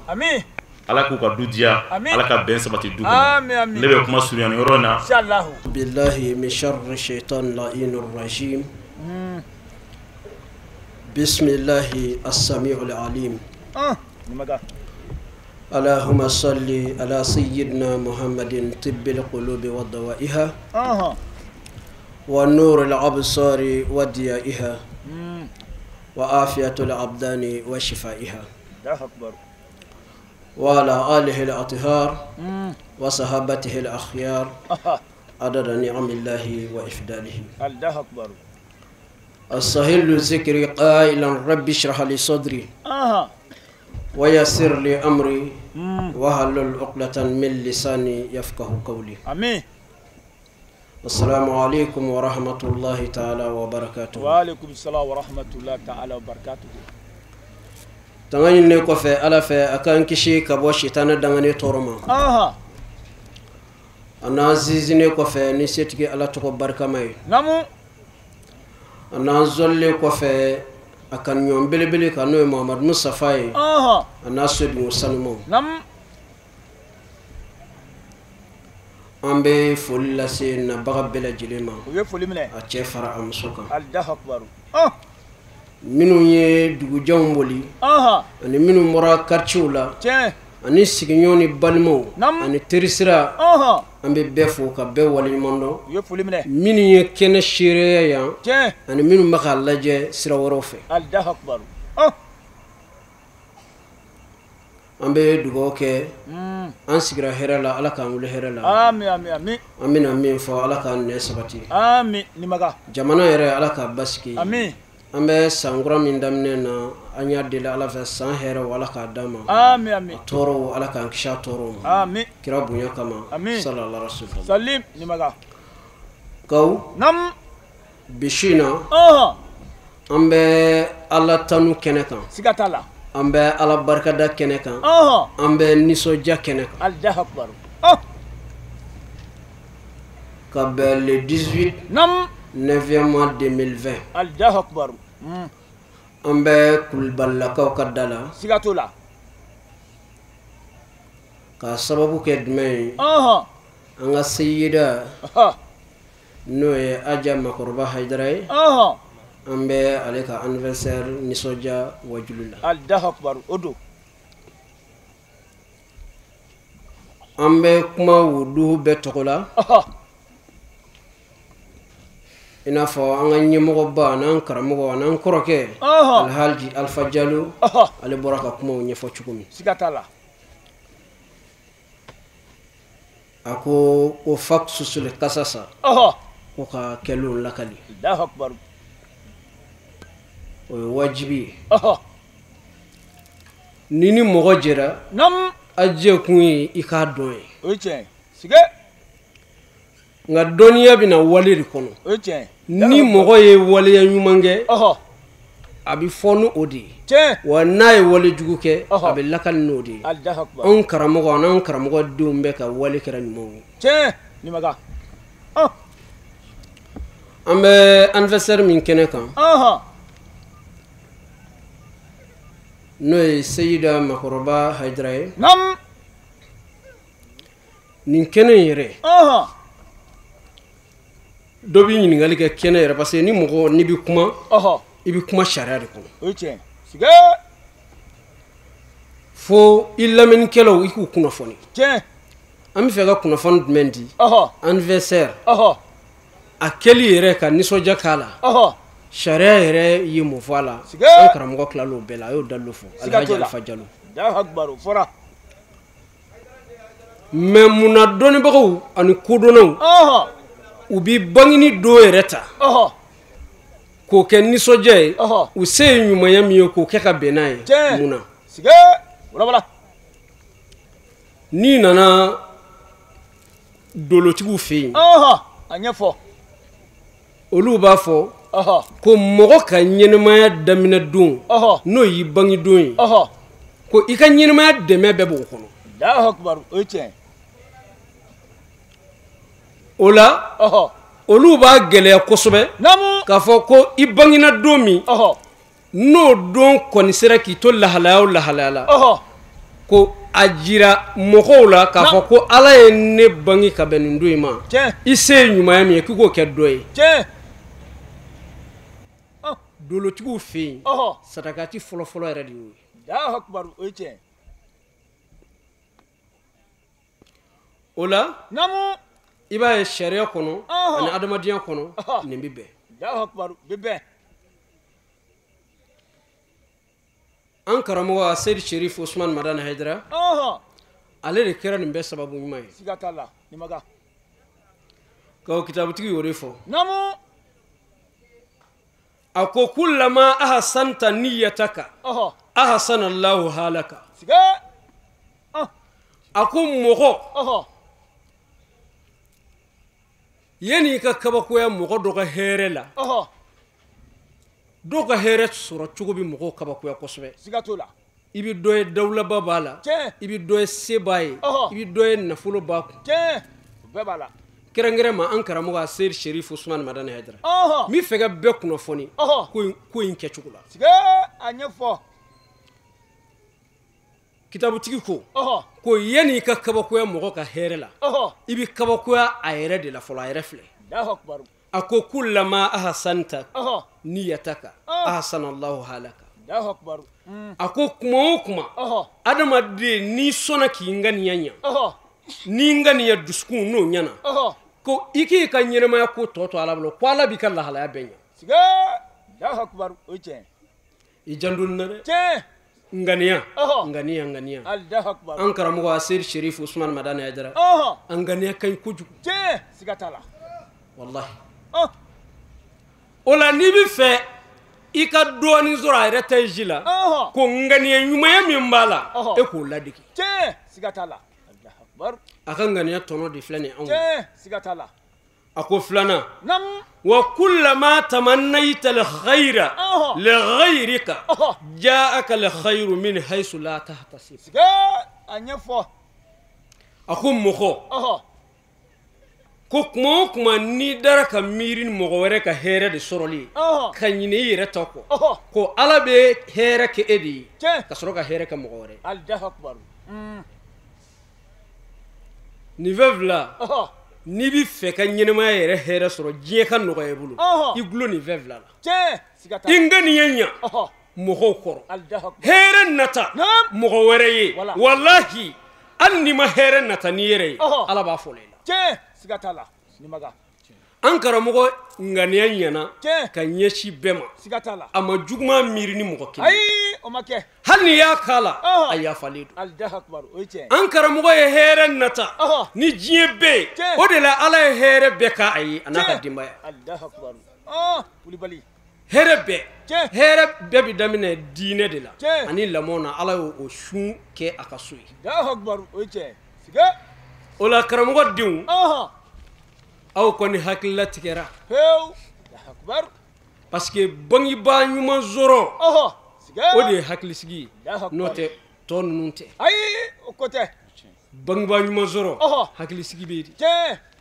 Ala k'u ka du diya, Ala ka bɛn sabati du kɔnɔ. Ne bɛ kuma surunya nin yɔrɔ in na. Billahi min sharri shaitan la'inir rajim. Bismillahi as-sami'ul alim. Allahumma salli ala sayyidina Muhammadin tibbil qulubi wa dawaiha wa nuril absari wa diyaiha wa afiyatul abdani wa shifaiha. وعلى آله الأطهار وصحابته الأخيار عدد نعم الله وإفضاله. الله أكبر. السهل ذكري قائلا رب اشرح لي صدري ويسر لي أمري واحلل عقدة من لساني يفقه قولي. آمين. السلام عليكم ورحمة الله تعالى وبركاته. وعليكم السلام ورحمة الله تعالى وبركاته. Tanga ɲininen kɔfɛ Ala fɛ a k'an kisi ka bɔ sitana dangane tɔɔrɔ ma. A n'an sinsinnen kɔfɛ ni setigi Ala tɔgɔ barikama ye. A n'an zɔlilen kɔfɛ a ka ɲɔn belebele kan n'o ye Muhamadu Mustafa ye. A n'a sodenw sanumaw. An bɛ foli lase nabaga bɛɛ lajɛlen ma. A cɛ fara a muso kan. Minnu ye dugujanw boli ani minnu bɔra quartier la ani sigiɲɔgɔn ni balimaw ani terisira, an bɛ bɛɛ fo ka bɛɛ waleɲuman dɔn. Minnu ye kɛnɛ seereya yan ani minnu bɛ k'a lajɛ sira wɛrɛw fɛ, an bɛ dugawu kɛ. An sigira hɛrɛ la, Ala k'an wuli hɛrɛ la. An bɛna min fɔ, Ala k'an nɛ sabati. Jamana yɛrɛ, Ala k'a basigi. An bɛ san kura min daminɛ na, an y'a deli Ala fɛ san hɛrɛw Ala k'a d'an ma. A tɔɔrɔw Ala k'an kisi a tɔɔrɔw ma. Kira bonya kama. Sallallahu alaihi wasallam. Kaw bi su in na, an bɛ Ala tanu kɛnɛ kan. Siga t'a la. An bɛ Ala barikada kɛnɛ kan. An bɛ nisɔndiya kɛnɛ kan. Alahu akibaru. Ka bɛn le 18 9e mois 2020. Alahu akibaru. An bɛ Kulubalilakaw ka da la. Siga t'o la. K'a sababu kɛ jumɛn ye? An ka seyida n'o ye Aja Makɔrɔba Hayidara ye. An bɛ ale ka anniversaire nisɔndiya wajulu la. Alahu akibaru. O don. An bɛ kuma wuduhu bɛɛ tɔgɔ la. I n'a fɔ an ka ɲɛmɔgɔba n'an karamɔgɔ n'an kɔrɔkɛ Alhaji Alpha Jalo, ale bɔra ka kumaw ɲɛfɔ cogo min. Siga t'a la. A ko ko fa susuli kasasa. Ko ka kɛlenw lakali. Alahu akibaru. O ye wajibi ye. Ni mɔgɔ jɛra, a jɛ kun ye i k'a dɔn ye. O ye tiɲɛ ye. Siga. Nka dɔnniya bɛ na wale de kɔnɔ. O ye tiɲɛ ye. Ni mɔgɔ ye waleya ɲuman kɛ, a bɛ fɔ ni o de ye. Wa n'a ye wale jugu kɛ, a bɛ lakali n'o de ye. Anw karamɔgɔ an'an karamɔgɔ denw bɛ ka wale kɛra ɲumanw ye. An bɛ anniversaire min kɛnɛ kan, n'o ye Seyida Makɔrɔba Hayidara ye. Nin kɛnɛ in yɛrɛ, dɔ bɛ ɲininkali kɛ kɛnɛ yɛrɛ, parce que ni mɔgɔ n'i bɛ kuma, i bɛ kuma sariya de kɔnɔ. O ye tiɲɛ ye. Fo i lamɛnnikɛlaw i k'u kunnafoni. An bɛ fɛ ka kunnafoni jumɛn di? Anniversaire a kɛli yɛrɛ ka nisɔndiya k'a la, sariya yɛrɛ ye mun fɔ a la? An karamɔgɔ tilal'o bɛɛ la, a y'o dalilu fɔ. Alhaji Alpha Jalo. Mais munna dɔnnibagaw ani kodɔnnaw u bi bangini dɔw yɛrɛ ta k'o kɛ nisɔndiya ye, u se ye ɲumanya min ye k'o kɛ ka bɛn n'a ye? Mun na? N'i nana dolotigiw fɛ yen, a ɲɛfɔ. Olu b'a fɔ ko mɔgɔ ka ɲɛnɛmaya daminɛ don, n'o y'i bange don ye, ko i ka ɲɛnɛmaya dɛmɛ bɛɛ b'o kɔnɔ. Allahu akbar, o ye tiɲɛ. O la, olu b'a gɛlɛya kosɛbɛ k'a fɔ ko i bangena don min, n'o don kɔni sera k'i to lahalaya o lahalaya la, ko a jira mɔgɔw la k'a fɔ ko Ala ye ne bange ka bɛn nin don in ma, i se ye ɲumanya min ye k'i k'o kɛ dɔ ye. Dolotigiw fɛ yen, sadakati fɔlɔfɔlɔ yɛrɛ de y'o ye. Allahu akbar, o ye tiɲɛ. O la, i b'a ye sariya kɔnɔ ani adamadenya kɔnɔ nin bɛ bɛn. Allahu akbar, bɛ bɛn. An karamɔgɔ Seyidi Sherif Usman Madani Hayidara, ale de kɛra nin bɛɛ sababu ɲuman ye. Siga t'a la, nin ma kan. Ka o kitabutigi y'o de fɔ. A ko kullama ahsanta niyyataka ahsana Allahu halaka. A ko mɔgɔ, yanni i ka kabakoya mɔgɔ dɔ ka hɛrɛ la, dɔw ka hɛrɛ sɔrɔ cogo bɛ mɔgɔw kabakoya kosɛbɛ. Siga t'o la. I bɛ dɔ ye dawulaba b'a la, i bɛ dɔ ye se b'a ye, i bɛ dɔ ye nafolo b'a kun. O bɛɛ b'a la. Kɛrɛnkɛrɛn ma an karamɔgɔ Seyidi Sherif Usman Madani Hayidara, n bɛ fɛ ka bɛɛ kunnafoni ko in kɛcogo la. A ɲɛfɔ. Kitabutigi ko ko yanni i ka kabakoya mɔgɔ ka hɛrɛ la, i bɛ kabakoya a yɛrɛ de la fɔlɔ, a yɛrɛ filɛ. A ko kullama ahsanta niyyataka ahsana Allahu halaka. A ko kuma o kuma, adamaden n'i sɔnna k'i ŋaniya ɲa, n'i ŋaniya dusukun n'o ɲɛna, ko i k'i ka ɲɛnɛmaya ko tɔ to Ala bolo, ko Ala b'i ka lahalaya bɛɛ ɲa. O ye tiɲɛ. I janto nin na dɛ. Ŋaniya, ŋaniya, ŋaniya. An karamɔgɔ Seyidi Sherif Usman Madani Hayidara, an ŋaniya ka ɲi kojugu. Siga t'a la. Wallahi. O la n'i bɛ fɛ i ka dɔɔnin sɔrɔ a yɛrɛ ta ji la, ko ŋaniya ɲumanya min b'a la, e k'o ladege. Siga t'a la. A ka ŋaniya tɔnɔ de filɛ nin ye anw ye. Siga t'a la. A ko filanan, wa kullama tamannayta al-khayra li ghayrika ja'aka al-khayru min haythu la tahtasib. A ɲɛfɔ. A ko mɔgɔ, ko kuma o kuma n'i dara ka miiri ni mɔgɔ wɛrɛ ka hɛrɛ de sɔrɔli ye, ka ɲinɛ i yɛrɛ ta kɔ, ko Ala bɛ hɛrɛ kɛ e de ye ka sɔrɔ ka hɛrɛ kɛ mɔgɔ wɛrɛ ye. Nin fɛn fila, n'i bɛ fɛ ka ɲɛnɛmaya yɛrɛ hɛrɛ sɔrɔ, diɲɛ ka nɔgɔya i bolo, i gulo nin fɛn fila la. I ŋaniya ɲa mɔgɔw kɔrɔ, hɛrɛ nata mɔgɔ wɛrɛ ye, walahi hali n'i ma hɛrɛ nata n'i yɛrɛ ye, Ala b'a fɔ i la. Siga t'a la. An karamɔgɔ ŋaniya ɲɛna ka ɲɛsin bɛɛ ma. Siga t'a la. A ma juguman miiri ni mɔgɔ kelen. Ayi, o ma kɛ. Hali n'i y'a k'a la, a yafalen don. Allahu akbar, o ye tiɲɛ. An karamɔgɔ ye hɛrɛ nata ni diɲɛ bɛɛ ye, o de la Ala ye hɛrɛ bɛɛ k'a ye a n'a ka denbaya. Allahu akbar. Kulibali. Hɛrɛ bɛɛ. Hɛrɛ bɛɛ bɛ daminɛ diinɛ de la ani lamɔ na, Ala y'o sun kɛ a ka so ye. Allahu akbar, o ye tiɲɛ. Siga. O la karamɔgɔ denw, aw kɔni hakilila tigɛra. Parce que bangebaa ɲuman sɔrɔ, o de ye hakilisigi ye, n'o tɛ tɔ ninnu tɛ. Ayi, o ko tɛ. Bangebaa ɲuman sɔrɔ, hakilisigi bɛ yen de.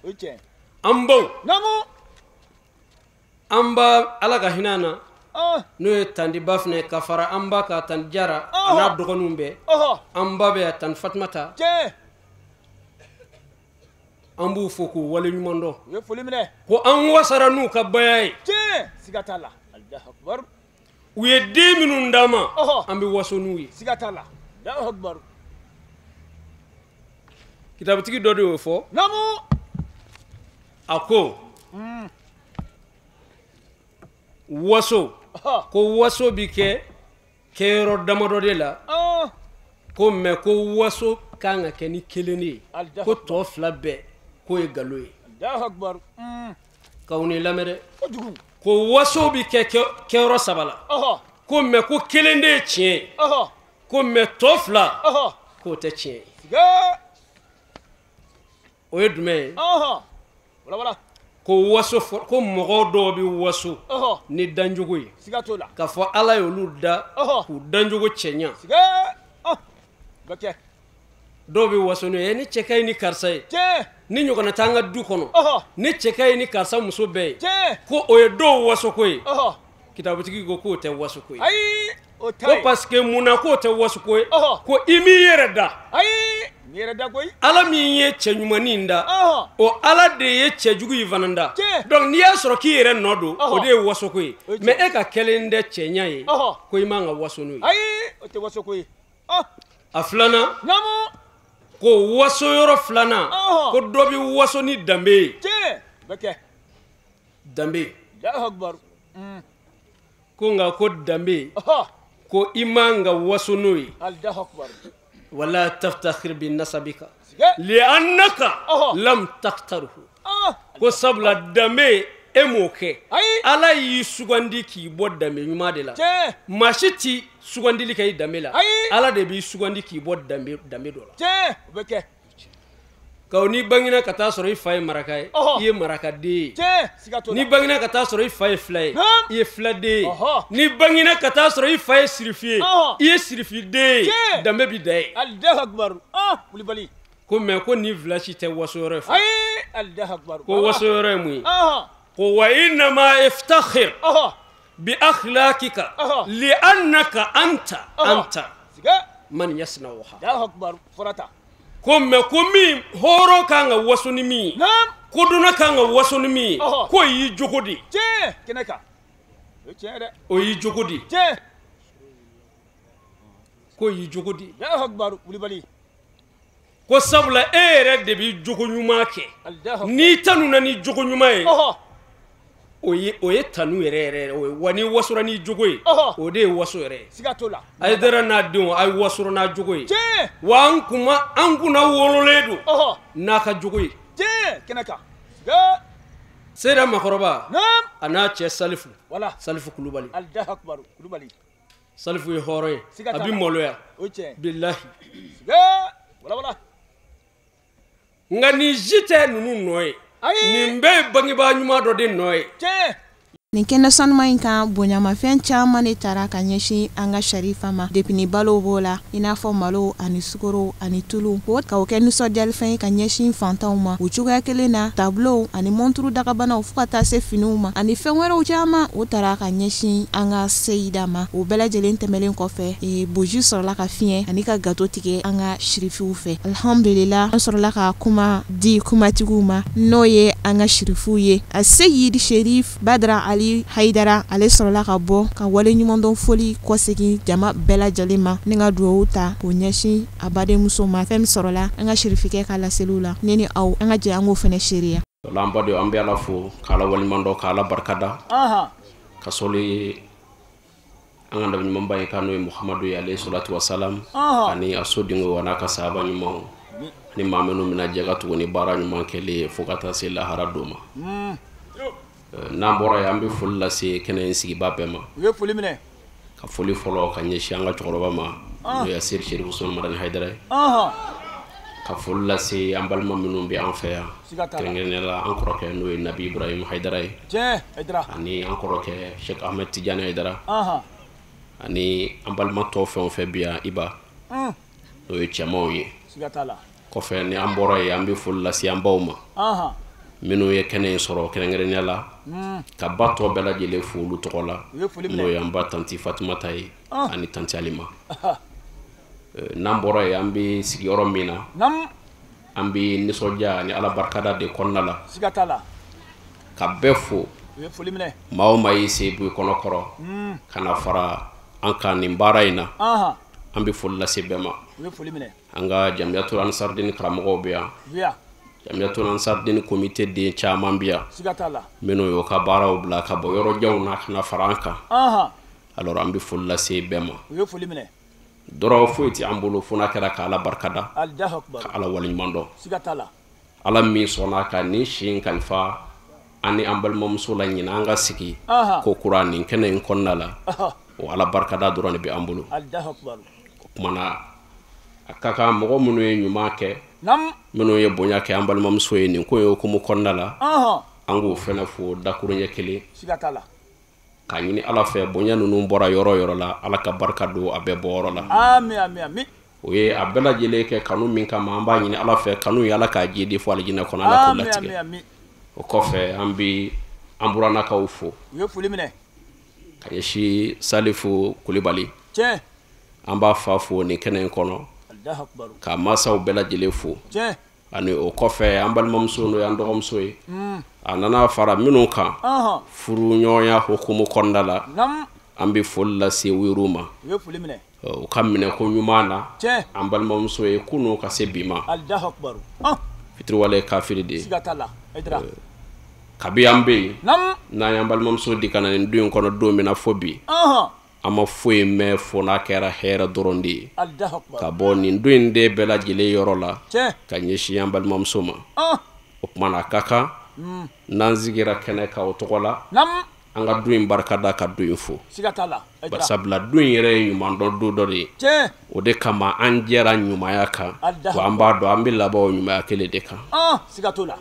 O ye tiɲɛ. An baw, an ba Ala ka hinɛ an na, n'o ye Tandi Bafunɛ ka fara an ba ka Tandi Jara a n'a dɔgɔninw bɛɛ, an ba bɛ yan Tandi Fatumata. An b'u fo k'u wale ɲuman dɔn. U ye foli minɛ. Ko an wasara n'u ka baya ye. Siga t'a la. Allahu akbar. U ye den minnu d'an ma, an bɛ waso n'u ye. Siga t'a la. Allahu akbar. Kitabutigi dɔ de y'o fɔ. A ko waso, ko waso bi kɛ kɛyɔrɔ damadɔ de la, ko mɛ ko waso kan ka kɛ ni kelen de ye, ko tɔ fila bɛɛ k'o ye nkalon ye. K'aw ni lamɛn dɛ. Ko waso bi kɛ kɛyɔrɔ saba la, ko mɛ ko kelen de ye tiɲɛ ye, ko mɛ tɔ fila k'o tɛ tiɲɛ ye. O ye jumɛn ye? Ko waso ko mɔgɔ dɔw bɛ waso ni danjogo ye. Siga t'o la. K'a fɔ Ala y'olu da k'u danjogo cɛɲa. Dɔw bɛ waso n'o ye, ne cɛ ka ɲi ni karisa ye. Ni ɲɔgɔnna t'an ka du kɔnɔ. Ne cɛ ka ɲi ni karisa muso bɛɛ ye. Ko o ye dɔw wasoko ye. Kitabutigi ko k'o tɛ wasoko ye. Ayi, o tɛ. Ko parce que mun na k'o tɛ wasoko ye? Ko i m'i yɛrɛ da. Ayi, m'i yɛrɛ da koyi. Ala min ye cɛ ɲumannin da, o Ala de ye cɛjugu in fana da. Donc n'i y'a sɔrɔ k'i yɛrɛ nɔ don, o de ye wasoko ye. Mais e ka kɛlen tɛ cɛɲa ye, ko i man ka waso n'o ye. Ayi, o tɛ wasoko ye. A filanan, ko waso yɔrɔ filanan, ko dɔ bɛ waso ni danbe ye. Danbe. Ko nka ko danbe, ko i man ka waso n'o ye. Wala taftakhir bi nasabika li'annaka lam takhtarhu. Ko sabula danbe e m'o kɛ, Ala y'i sugandi k'i bɔ danbe ɲuman de la. Maa si ti sugandili kɛ i danbe la, Ala de b'i sugandi k'i bɔ danbe dɔ la. Nka n'i bangena ka taa sɔrɔ i fa ye maraka ye, i ye marakaden ye. N'i bangena ka taa sɔrɔ i fa ye fila ye, i ye filaden ye. N'i bangena ka taa sɔrɔ i fa ye sirifi ye, i ye sirifiden ye. Danbe bi da ye. Ko mais ko nin fila si tɛ waso yɔrɔ ye fɔlɔ. Ko waso yɔrɔ ye mun ye? Ko wa innama iftakhir bi akhlaqika li'annaka anta man yasna'uha. Ko mais ko min hɔrɔn kan ka waso ni min ye, kodɔnna kan ka waso ni min ye, k'o y'i jogo de ye. O y'i jogo de ye. K'o y'i jogo de ye. Ko sabula e yɛrɛ de b'i jogo ɲuman kɛ. N'i tanuna ni jogo ɲuman ye, o ye tanu yɛrɛ yɛrɛ o ye. Wa n'i wasora n'i jogo ye, o de ye waso yɛrɛ ye. Hayidara n'a denw, a ye wasora n'a jogo ye. Wa an kunna wololen don n'a ka jogo ye. Seyida makɔrɔba a n'a cɛ Salifu, Salifu Kulubali. Salifu ye hɔrɔn ye, a bɛ maloya bilahi. Nka nin si tɛ ninnu nɔ ye. Nin bɛɛ ye bangebaa ɲuman dɔ de nɔ ye. Nin kɛnɛ sanuman in kan, bonyamafɛn caman de tara ka ɲɛsin an ka sarifa ma. Depuis ni balo b'o la, i n'a fɔ malo ani sukaro ani tulu, k'o kɛ nisɔndiyalifɛn ye ka ɲɛsin fantanw ma. O cogoya kelen na, tableau ani monturu dagabanaw fo ka taa se finiw ma ani fɛn wɛrɛw caman, o tara ka ɲɛsin an ka seyida ma. O bɛɛ lajɛlen tɛmɛlen kɔfɛ, boji sɔrɔla ka fiɲɛ ani ka gato tigɛ an ka sirifiw fɛ. Alhamdulillah, an sɔrɔla ka kuma di kumatigiw ma, n'o ye an ka sirifiw ye. A Seyidi Sherif Badara Ali Hayidara, ale sɔrɔla ka bɔ ka wale ɲumandɔn foli kɔsegin jama bɛɛ lajɛlen ma, ni ka dugawu ta k'o ɲɛsin a badenmuso ma. Fɛn min sɔrɔla an ka sirifikɛ ka laseliw la, ne ni aw an ka jɛ an k'o fɛnɛ seereya. An badenw, an bɛ Ala fo k'Ala waleɲuman dɔn, k'Ala barikada, ka sɔli an ka nabi ɲumanba ye, k'an n'o ye Muhamadu ye alayhi salatu wa salam, ani a sodenw a n'a ka sahaba ɲumanw ani maa minnu bɛna jɛ ka tugu ni baara ɲuman kɛlen ye fo ka taa se lahara don ma. N'an bɔra yen, an bɛ foli lase kɛnɛ in sigibaa bɛɛ ma. U ye foli minɛ. Ka foli fɔlɔ ka ɲɛsin an ka cɛkɔrɔba ma, n'o ye Seyidi Sherif Usumani Madani Hayidara ye. Ka foli lase an balima minnu bɛ an fɛ yan, kɛrɛnkɛrɛnnenya la an kɔrɔkɛ n'o ye Nabi Ibrahim Hayidara ye, ani an kɔrɔkɛ Sheikh Ahmed Tidiane Hayidara, ani an balima tɔw fɛn o fɛn bɛ yan Iba, n'o ye cɛmanw ye. Kɔfɛ ni an bɔra yen, an bɛ foli lase an baw ma, minnu ye kɛnɛ in sɔrɔ kɛrɛnkɛrɛnnenya la, ka ba tɔ bɛɛ lajɛlen fo olu tɔgɔ la, n'o ye an ba tanti Fatumata ye ani tanti Alima. N'an bɔra yen, an bɛ sigiyɔrɔ min na, an bɛ nisɔndiya ni Ala barikada de kɔnɔna la, ka bɛɛ fo. Maa o maa y'i sen bɔ i kɔnɔ kɔrɔ ka na fara an kan nin baara in na, an bɛ foli lase bɛɛ ma. An ka Jamiyatul Ansardini karamɔgɔw bɛ yan, Jamiyatul Ansardini komite den caman bɛ yan, minnu y'o ka baaraw bila ka bɔ yɔrɔ janw na ka na fara an kan. Alors an bɛ foli lase bɛɛ ma. Dɔrɔn foyi tɛ an bolo fo n'a kɛra ka Ala barikada, ka Ala waleɲuman dɔn. Ala min sɔnna ka nin si in kalifa an ni an balimamuso la ɲinan an ka sigi ko kura nin kɛnɛ in kɔnɔna la, o Ala barikada dɔrɔn de bɛ an bolo. O kumana a ka kan mɔgɔ minnu ye ɲuman kɛ, Minnu ye bonya kɛ an balimamuso ye nin ko in hukumu kɔnɔna la, an k'o fana fo dakuruɲɛ kelen. K'a ɲini Ala fɛ bonya ninnu bɔra yɔrɔ yɔrɔ la, Ala ka barika don a bɛɛ bɔyɔrɔ la. Ami ami ami. O ye a bɛɛ lajɛlen kɛ kanu min kama, an b'a ɲini Ala fɛ kanu ye Ala k'a jidi fo alijinɛ kɔnɔ, Ala k'o latigɛ. O kɔfɛ an bi an burannakaw fo. U ye foli minɛ. Ka ɲɛsin Salifu Kulibali. Tiɲɛ. An b'a fa fo nin kɛnɛ in kɔnɔ. Ka mansaw bɛɛ lajɛlen fo. Tiɲɛ. Ani o kɔfɛ an balimamuso n'o y'an dɔgɔmuso ye. A nana fara minnu kan. Furuɲɔgɔnya hukumu kɔnɔna la. An bɛ foli lase u yɛrɛw ma. U ye foli minɛ. U ka minɛko ɲuman na. An balimamuso ye kunun ka se bi ma. Fitiriwale ye kafiri de ye. Siga t'a la. Kabi an bɛ yen, n'an y'an balimamuso di ka na nin du in kɔnɔ don min na fo bi, an ma foyi mɛn fo n'a kɛra hɛrɛ dɔrɔn de ye. Ka bɔ nin du in den bɛɛ lajɛlen yɔrɔ la, ka ɲɛsin an balimamuso ma. O tuma na a ka kan n'an sigira kɛnɛ kan o tɔgɔ la, an ka du in barika da, ka du in fo. Barisabula du in yɛrɛ ye ɲuman dɔn du dɔ de ye. O de kama an jɛra ɲumanya kan, wa an b'a dɔn an bɛ laban o ɲumanya kelen de kan. Siga t'o la.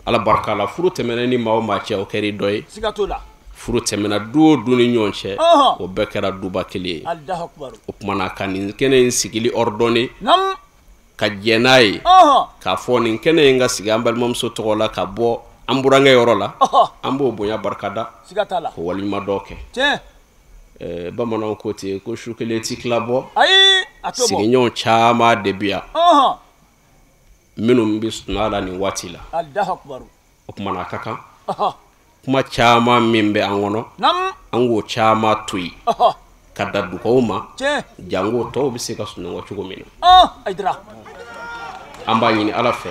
Ala barika la, furu tɛmɛna ni maa o maa cɛ, o kɛra i dɔ ye. Siga t'o la. Furu tɛmɛna du o du ni ɲɔgɔn cɛ, o bɛɛ kɛra duba kelen ye. O tuma na ka nin kɛnɛ in sigili ordonné, ka jɛn n'a ye, k'a fɔ nin kɛnɛ in ka sigi an balimamuso tɔgɔ la, ka bɔ an burankɛ yɔrɔ la, an b'o bonya barika da, k'o waleɲuman dɔn kɛ. Bamananw ko ten ko su kelen ti tila bɔ. Sigiɲɔgɔn caman de bi yan minnu bɛ sunɔgɔ la nin waati la. O tuma na a ka kan kuma caman min bɛ an kɔnɔ, an k'o caman to yen ka da dugawu ma, jango tɔw bɛ se ka sunɔgɔ cogo min na. An b'a ɲini Ala fɛ,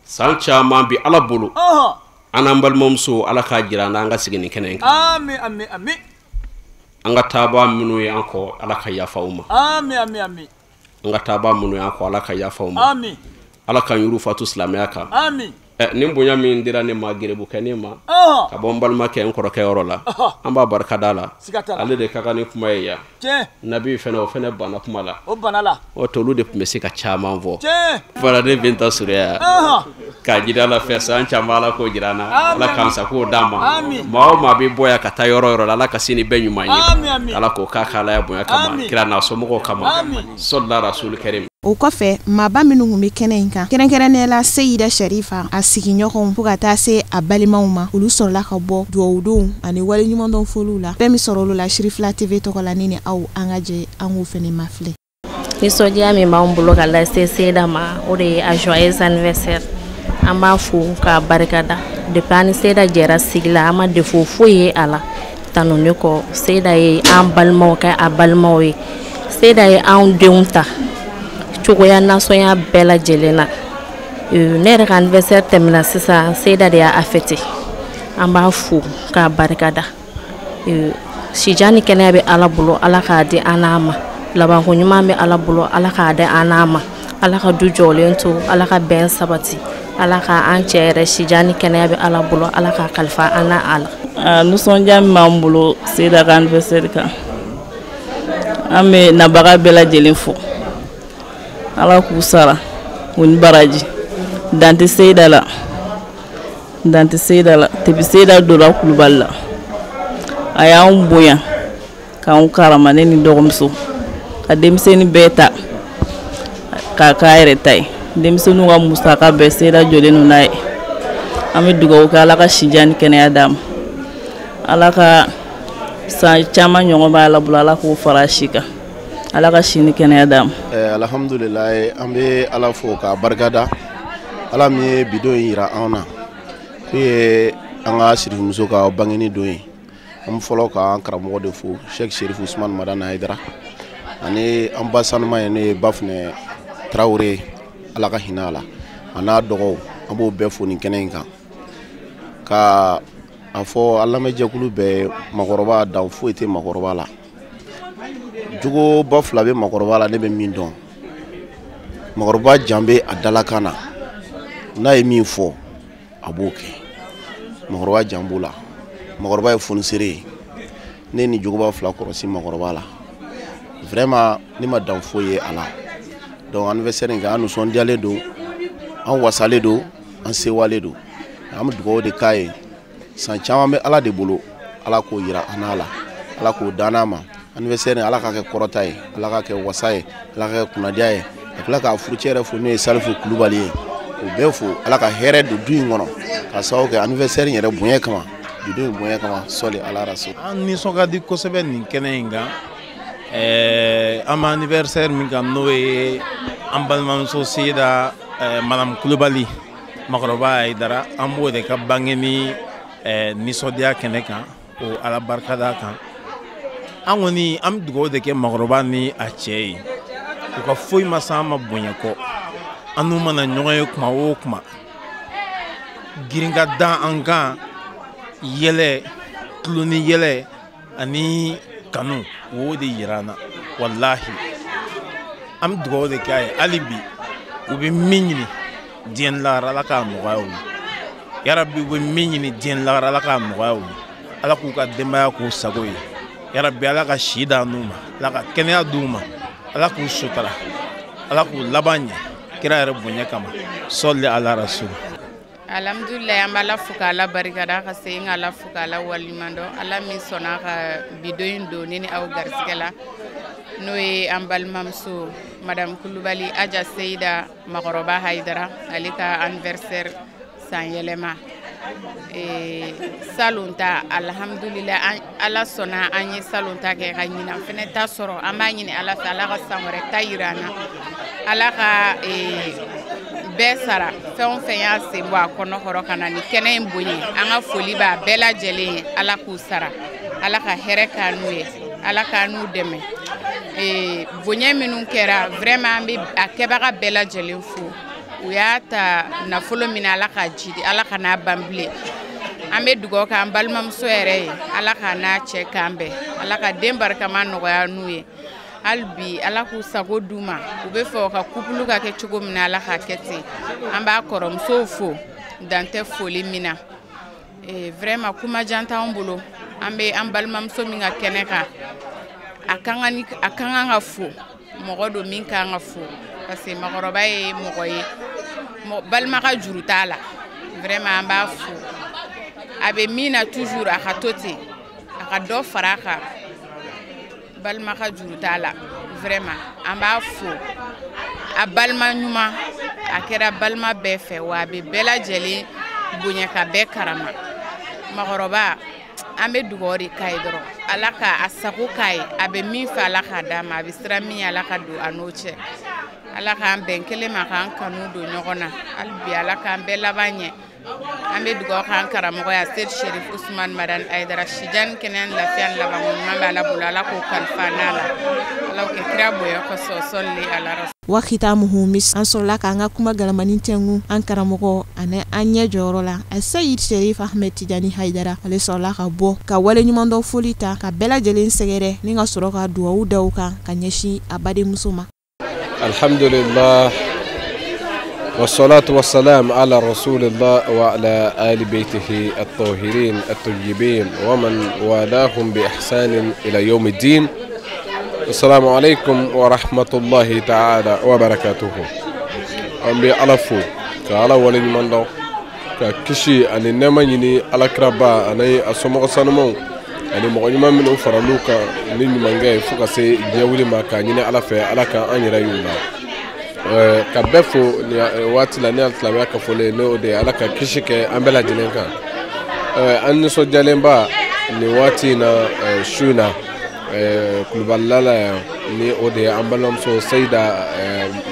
san caman bi Ala bolo, an n'an balimamuso Ala k'a jira an na, an ka sigi nin kɛnɛ in kan. Ami ami ami. An ka taabaa minnu ye an kɔ, Ala ka yafa u ma. Ami ami ami. An ka taabaa minnu ye an kɔ, Ala ka yafa u ma. Ami. Ala ka yuru fatu silamɛya kan. Ami. Nin bonya min dira ne ma, gerebukɛ ne ma, ka bɔ n balimakɛ n kɔrɔkɛ yɔrɔ la, an b'a barika da la. Ale de ka kan ni kuma ye yan. Nabi fɛnɛ, o fɛnɛ banna kuma la. O banna la. O tɛ olu de tun bɛ se ka caman fɔ. Fara ne bɛ ta surunya. K'a jira Ala fɛ, san caman Ala k'o jira an na. Ala k'an sago d'an ma. Maa o maa bɛ bɔ yan ka taa yɔrɔ yɔrɔ la, Ala ka se ni bɛɛ ɲuman ye. Ala k'o k'a ka Alaya bonya kama, kira n'a somɔgɔw kama. Sɔlila rasuli karim. O kɔfɛ, maaba minnu tun bɛ kɛnɛ in kan, kɛrɛnkɛrɛnnenya la Seyida Sherifa, a sigiɲɔgɔnw fo ka taa se a balimaw ma, olu sɔrɔla ka bɔ dugawudenw ani waleɲumandɔn foliw la. Fɛn min sɔrɔ olu la Sirifila TV tɔgɔ la, ne ni aw an ka jɛ an k'o fɛnɛ mafilɛ. Nisɔndiya min b'an bolo ka lase Seyida ma, o de ye a joyeux anniversaire. An b'a fo k'a barikada. Depuis an ni Seyida jɛra sigi la, an ma défaut foyi ye a la. Tanuni kɔ, Seyida ye an balimaw kɛ a balimaw ye. Seyida ye anw denw ta cogoya nasɔnya bɛɛ lajɛlen na. Ne yɛrɛ ka anniversaire tɛmɛna sisan, Seyida de y'a fêté. An b'a fo k'a barikada. Sijan ni kɛnɛya bɛ Ala bolo, Ala k'a di an n'a ma. Labanko ɲuman bɛ Ala bolo, Ala k'a di an n'a ma. Ala ka du jɔlen to, Ala ka bɛn sabati. Ala ka an cɛ yɛrɛ sijan ni kɛnɛya bɛ Ala bolo, Ala k'a kalifa an n'a a la. Nisɔndiya min b'an bolo Seyida ka anniversaire kan, an bɛ nabaga bɛɛ lajɛlen fo. Ala k'u sara u ni baraji. Dan tɛ Seyida la, dan tɛ Seyida la. Depuis Seyida donna Kulubali la, a y'anw bonya k'anw karama, ne ni dɔgɔmuso, ka denmisɛnnin bɛɛ ta k'a k'a yɛrɛ ta ye. Denmisɛnninw ka musaka bɛɛ Seyida jɔlen don n'a ye. An bɛ dugawu kɛ Ala ka sijan ni kɛnɛya d'a ma. Ala ka san caman ɲɔgɔn b'a la bolo, Ala k'o fara a si kan. Ala ka si ni kɛnɛya d'a ma. Alhamdulilayi, an bɛ Ala fo k'a barikada. Ala min ye bi don in yira anw na, min ye an ka sirimuso ka bangeni don ye. An bɛ fɔlɔ k'an karamɔgɔ de fo, Sheikh Sherifu Usman Madani Hayidara, ani an ba sanuma ye, n'o ye Bafunɛ Tarawele, Ala ka hinɛ a la, a n'a dɔgɔw, an b'o bɛɛ fo nin kɛnɛ in kan. Ka a fɔ an lamɛnjɛkulu bɛɛ, makɔrɔba dan foyi tɛ makɔrɔba la. Jogoba fila bɛ makɔrɔba la, ne bɛ min dɔn. Makɔrɔba jan bɛ a dalakan na, n'a ye min fɔ a b'o kɛ. Makɔrɔba jan b'o la. Makɔrɔba ye fonisere ye. Ne ni jogoba fila kɔrɔsi makɔrɔba la. Vraiment, ne ma dan foyi ye a la. Donc anniversaire in kan, an nisɔndiyalen don, an wasalen don, an sewalen don. An bɛ dugawu de k'a ye. San caman bɛ Ala de bolo, Ala k'o yira an n'a la, Ala k'o dan n'a ma. Anniversaire in, Ala k'a kɛ kɔrɔta ye, Ala k'a kɛ wasa ye, Ala k'a kɛ kunnadiya ye. Ka tila k'a furucɛ yɛrɛ fo, n'o ye Salifu Kulubali ye, k'o bɛɛ fo. Ala ka hɛrɛ don du in kɔnɔ, ka sababu kɛ anniversaire in yɛrɛ bonya kama, bi don in bonya kama, sɔli Ala rasul. An nisɔn ka di kosɛbɛ nin kɛnɛ in kan. An bɛ anniversaire min kan, n'o ye an balimamuso Seyida Madame Kulubali Makɔrɔba Hayidara, an b'o de ka bange ni nisɔndiya kɛnɛ kan, o Ala barikada kan. An kɔni an bɛ dugawu de kɛ Makɔrɔba ni a cɛ ye, u ka foyi ma s'an ma bonya kɔ. An n'u mana ɲɔgɔn ye kuma o kuma, girin ka da an kan, yɛlɛ, tulo ni yɛlɛ ani kanu, o de yira an na. Walahi, an bɛ dugawu de kɛ a ye hali bi. U bɛ min ɲini diɲɛ lahara, Ala k'a nɔgɔya u ye. Yarabi, u bɛ min ɲini diɲɛ lahara, Ala k'a nɔgɔya u ye. Ala k'u ka denbaya k'u sago ye. Yarabi, Ala ka si d'an n'u ma, Ala ka kɛnɛya d'u ma, Ala k'u sutara, Ala k'u laban ɲɛ kira yɛrɛ bonya kama, sɔli ala rasul. Alhamdulilayi, an b'Ala fo k'Ala barikada, ka segin k'Ala fo k'Ala waleɲuman dɔn. Ala min sɔnna ka bi don in don ne ni aw garisigɛ la, n'o ye an balimamuso Madame Kulubali Aja Seyida Makɔrɔba Hayidara, ale ka anniversaire san yɛlɛma. Salon ta, alhamdulilayi, Ala sɔnna an ye salon ta kɛ ka ɲinan fɛnɛ ta sɔrɔ. An b'a ɲini Ala fɛ, Ala ka san wɛrɛ ta yira an na, Ala ka bɛɛ sara fɛn o fɛn y'a sen bɔ a kɔnɔ kɔrɔ ka na ni kɛnɛ in bonya. An ka foli b'a bɛɛ lajɛlen ye. Ala k'u sara, Ala ka hɛrɛ k'an n'u ye, Ala k'an n'u dɛmɛ. Bonya minnu kɛra, vraiment an bɛ a kɛbaga bɛɛ lajɛlen fo. U y'a ta nafolo min na, Ala k'a jidi, Ala ka n'a ban bilen. An bɛ dugawu kɛ an balimamuso yɛrɛ ye, Ala k'a n'a cɛ k'an bɛn, Ala ka den barikama nɔgɔya n'u ye. Hali bi, Ala k'u sago d'u ma. U bɛ fɛ u ka couple ka kɛ cogo min na, Ala k'a kɛ ten. An b'a kɔrɔmusow fo, dan tɛ foli min na. Vraiment kuma jan t'anw bolo. An bɛ an balimamuso min ka kɛnɛ kan, a kan ka fo. Mɔgɔ don min kan ka fo, parce que Makɔrɔba ye mɔgɔ ye, balima ka juru t'a la. Vraiment an b'a fo. A bɛ min na toujours, a ka to ten, a ka dɔ fara a kan. Balima ka juru t'a la. Vraiment an b'a fo. A balima ɲuman, a kɛra balima bɛɛ fɛ, wa a bɛ bɛɛ lajɛlen bonya ka bɛɛ karama. Makɔrɔba, an bɛ dugawu de k'a ye dɔrɔn, Ala ka a sago k'a ye. A bɛ min fɛ, Ala k'a d'a ma. A bɛ sira min ye, Ala ka don a n'o cɛ. Ala k'an bɛn kelen ma, k'an kanu don ɲɔgɔn na. Hali bi, Ala k'an bɛɛ laban ɲɛ. An bɛ dugawu k'an karamɔgɔ ye, Seyidi Sherif Usman Madani Hayidara. Sijan kɛnɛya ni lafiya ni labanko ɲuman bɛ Ala bolo, Ala k'o kalifa n'a la. Ala k'o kɛ kira bonya kosɔn, sɔli ala rasul. Wa khitamuhu mis. An sɔrɔla k'an ka kuma galamani tɛngu an karamɔgɔ ani an ɲɛ jɔyɔrɔ la, a Seyid Sherif Ahmed Tijani Hayidara. Ale sɔrɔla ka bɔ ka waleɲumandɔn foli ta ka bɛɛ lajɛlen sɛgɛrɛ, ni ka sɔrɔ ka duwawu da u kan ka ɲɛsin a badenmuso ma. Alhamdulillah, والصلاة والسلام على رسول الله وعلى آل بيته الطاهرين الطيبين ومن والاهم بإحسان إلى يوم الدين. السلام عليكم ورحمة الله تعالى وبركاته. أم بألفو كعلى ولي من دو كشي أن النما يني على كربا أنا أسمع سنمو أنا مغني من أفرلوكا نين من جاي فوق سي جاولي ما كان يني على في على كان أني رأيونا. Ka bɛɛ fo ni waati la, ne y'a silamɛya ka fɔlen n'o de ye Ala ka kisi kɛ an bɛɛ lajɛlen kan. An nisɔndiyalenba nin waati in na, su in na, Kulubalila la yan, ni o de ye an balimamuso Seyida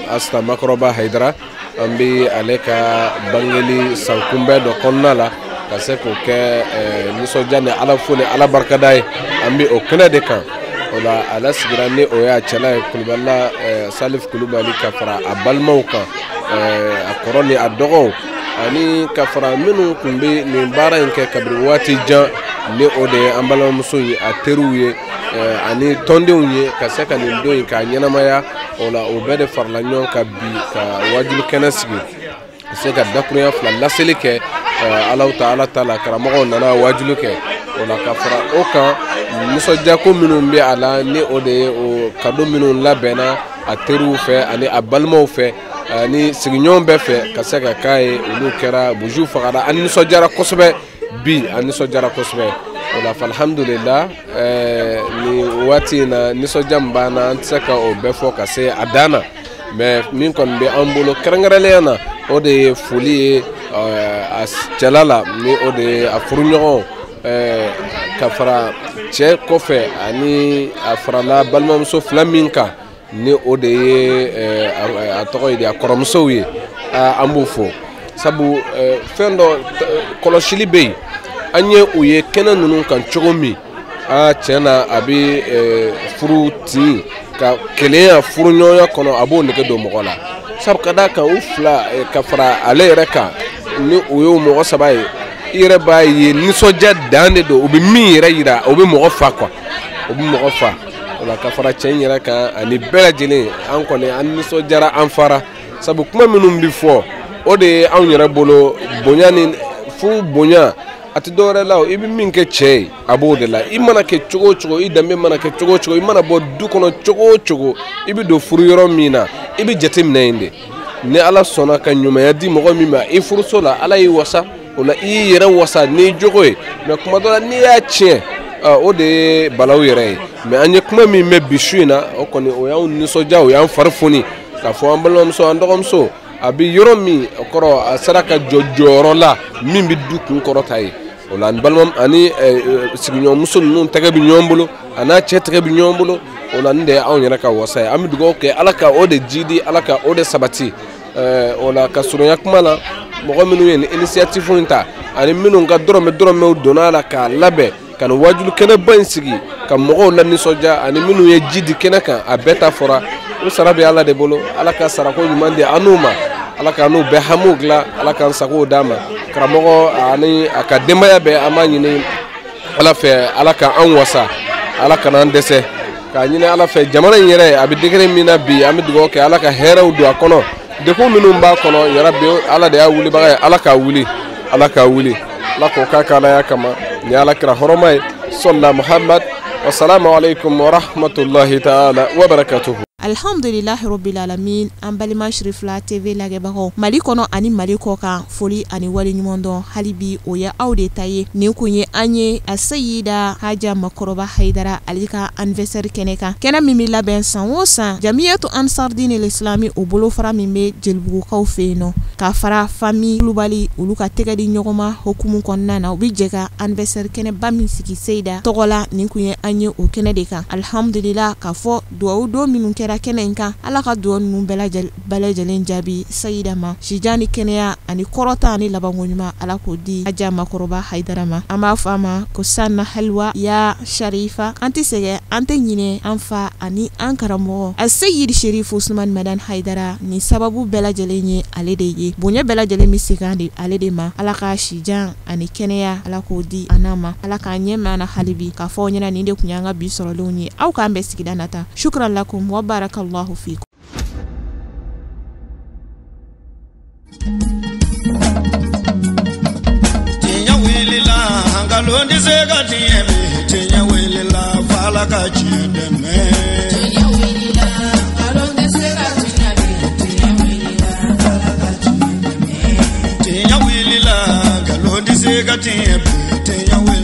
Asita Makɔrɔba Hayidara. An bɛ ale ka bangeli sankunbɛn dɔ kɔnɔna la ka se k'o kɛ nisɔndiya ni Ala fo ni Ala barikada ye. An bɛ o kɛnɛ de kan. O la a lasigira ni o y'a cɛla ye, Kulubalila Salif Kulubali, ka fara a balimaw kan, a kɔrɔ ni a dɔgɔw, ani ka fara minnu tun bɛ nin baara in kɛ kabini waati jan, ni o de ye an balimamuso ye, a teriw ye ani tɔndenw ye, ka se ka nin don in k'a ɲɛnamaya. O la o bɛɛ de farala ɲɔgɔn kan bi ka wajulu kɛnɛ sigi, ka se ka dakurunya fila laseli kɛ. Alahu taala ta la, karamɔgɔw nana wajulu kɛ. O la ka fara o kan, nisɔndiyako minnu bɛ a la, ni o de ye o kado minnu labɛnna a teriw fɛ ani a balimaw fɛ ani sigiɲɔgɔn bɛɛ fɛ ka se ka k'a ye. Olu kɛra bujuw fagara, an nisɔndiyara kosɛbɛ bi, an nisɔndiyara kosɛbɛ. O la alhamdulillah, nin waati in na nisɔndiya min b'an na, an tɛ se ka o bɛɛ fɔ ka se a dan na, mais min kɔni bɛ an bolo kɛrɛnkɛrɛnnenya na, o de ye foli ye a cɛla la, ni o de ye a furuɲɔgɔn ka fara cɛ kɔfɛ ani a farala balimamuso fila min kan, ni o de ye a tɔgɔ ye di, a kɔrɔmusow ye, an b'u fo. Sabu fɛn dɔ kɔlɔsili bɛ yen, an ye u ye kɛnɛ ninnu kan cogo min, aa tiɲɛ na a bɛ furu tin ka kelenya furuɲɔgɔnya kɔnɔ, a b'o nege don mɔgɔ la. Sabu ka d'a kan u fila ka fara ale yɛrɛ kan, ni o y'o mɔgɔ saba ye, i yɛrɛ b'a ye nisɔndiya dan de don, u bɛ min yɛrɛ yira, o bɛ mɔgɔ fa quoi, o bɛ mɔgɔ fa. O la ka fara cɛ in yɛrɛ kan ani bɛɛ lajɛlen, an kɔni an nisɔndiyara, an fara. Sabu kuma minnu bɛ fɔ, o de ye anw yɛrɛ bolo bonya ni furu bonya. A tɛ dɔwɛrɛ la, i bɛ min kɛ cɛ ye a b'o de la. I mana kɛ cogo o cogo, i danbe mana kɛ cogo o cogo, i mana bɔ du kɔnɔ cogo o cogo, i bɛ don furu yɔrɔ min na, i bɛ jate minɛ yen de. Ni Ala sɔnna ka ɲumanya di mɔgɔ min ma i furuso la, Ala y'i wasa o la, i y'i yɛrɛ wasa n'i jogo ye. Mais kuma dɔ la n'i y'a tiɲɛ, o de ye balawu yɛrɛ ye. Mais an ye kuma min mɛn bi su in na, o kɔni o y'anw nisɔndiya, o y'an fari foni k'a fɔ an balimamuso, an dɔgɔmuso a bɛ yɔrɔ min, o kɔrɔ a sera ka jɔ jɔyɔrɔ la min bɛ du kun kɔrɔta ye. O la ani balima ani sigiɲɔgɔnmuso ninnu tɛgɛ bɛ ɲɔgɔn bolo, a n'a cɛ tɛgɛ bɛ ɲɔgɔn bolo. O la nin de ye anw yɛrɛ ka wasa ye. An bɛ dugawu kɛ Ala ka o de jidi, Ala ka o de sabati. O la ka surunya kuma la, mɔgɔ minnu ye nin initiative in ta ani minnu ka dɔrɔmɛ donna a la k'a labɛn ka nin wajulu kɛnɛba in sigi ka mɔgɔw la nisɔndiya, ani minnu ye ji di kɛnɛ kan, a bɛɛ ta fɔra. O sara bɛ Ala de bolo, Ala ka sarako ɲuman di an n'u ma, Ala ka n'u bɛɛ hamiw dilan, Ala k'an sagow d'a ma. Karamɔgɔ ani a ka denbaya bɛɛ, an b'a ɲini Ala fɛ, Ala ka an wasa, Ala kana an dɛsɛ. K'a ɲini Ala fɛ jamana in yɛrɛ a bɛ degré min na bi, an bɛ dugawu kɛ Ala ka hɛrɛw don a kɔnɔ, degun minnu b'a kɔnɔ yarabi Ala de y'a wulibaga ye, Ala k'a wuli, Ala k'a wuli, Ala k'o k'a k'Alaya kama ni Ala kira hɔrɔma ye, sɔlila Muhammad. Wassalamu alaikum wa rahmatullahi ta'ala wa barakatuhu. Alhamdulillahi rabbil alamin. An balima Cherifla TV lajɛbagaw Mali kɔnɔ ani Mali kɔ kan, foli ani wale ɲuman dɔn hali bi o ye aw de ta ye. Nin kun ye an ye a Seyida Haja Makɔrɔba Hayidara ale ka anniversaire kɛnɛ kan, kɛnɛ min bɛ labɛn san o san Jamiyatu Ansardine l'Islami o bolofara min bɛ Jelibugukaw fɛ yen nɔ, ka fara famille Kulubali olu ka tɛgɛ di ɲɔgɔn ma hukumu kɔnɔna na, u bɛ jɛ ka anniversaire kɛnɛba min sigi Seyida tɔgɔ la. Nin kun ye an ye o kɛnɛ de kan. Alhamdulillah, k'a fɔ duwawu don minnu kɛra kɛnɛ in kan, Ala ka duwawu ninnu bɛɛ lajɛlen jaabi Seyida ma, sijan ni kɛnɛya ani kɔrɔta ani labanko ɲuman Ala k'o di Haja Makɔrɔba Hayidara ma. An b'a fɔ a ma ko sanna halwa ya Sharifa. An tɛ sɛgɛn, an tɛ ɲinɛ an fa ani an karamɔgɔ a Seyidi Sherifu Usumani Madani Hayidara. Nin sababu bɛɛ lajɛlen ye ale de ye, bonya bɛɛ lajɛlen bɛ segin ale de ma. Ala ka sijan ani kɛnɛya Ala k'o di an n'a ma, Ala k'an ɲɛ mɛn an na hali bi. K'a fɔ aw ɲɛna nin de tun y'an ka bi sɔrɔlenw ye. Aw k'an bɛn sigida nata. Shukran lakum wa barakallahu fikum. Tiɲɛ wulila, nkalon tɛ se ka tiɲɛ bi. Tiɲɛ wulila, f'Ala ka tiɲɛ dɛmɛ. Tiɲɛ wulila, nkalon tɛ se ka tiɲɛ bi. Tiɲɛ wulila, f'Ala ka tiɲɛ dɛmɛ. Tiɲɛ wulila, nkalon tɛ se ka tiɲɛ bi. Tiɲɛ wulila.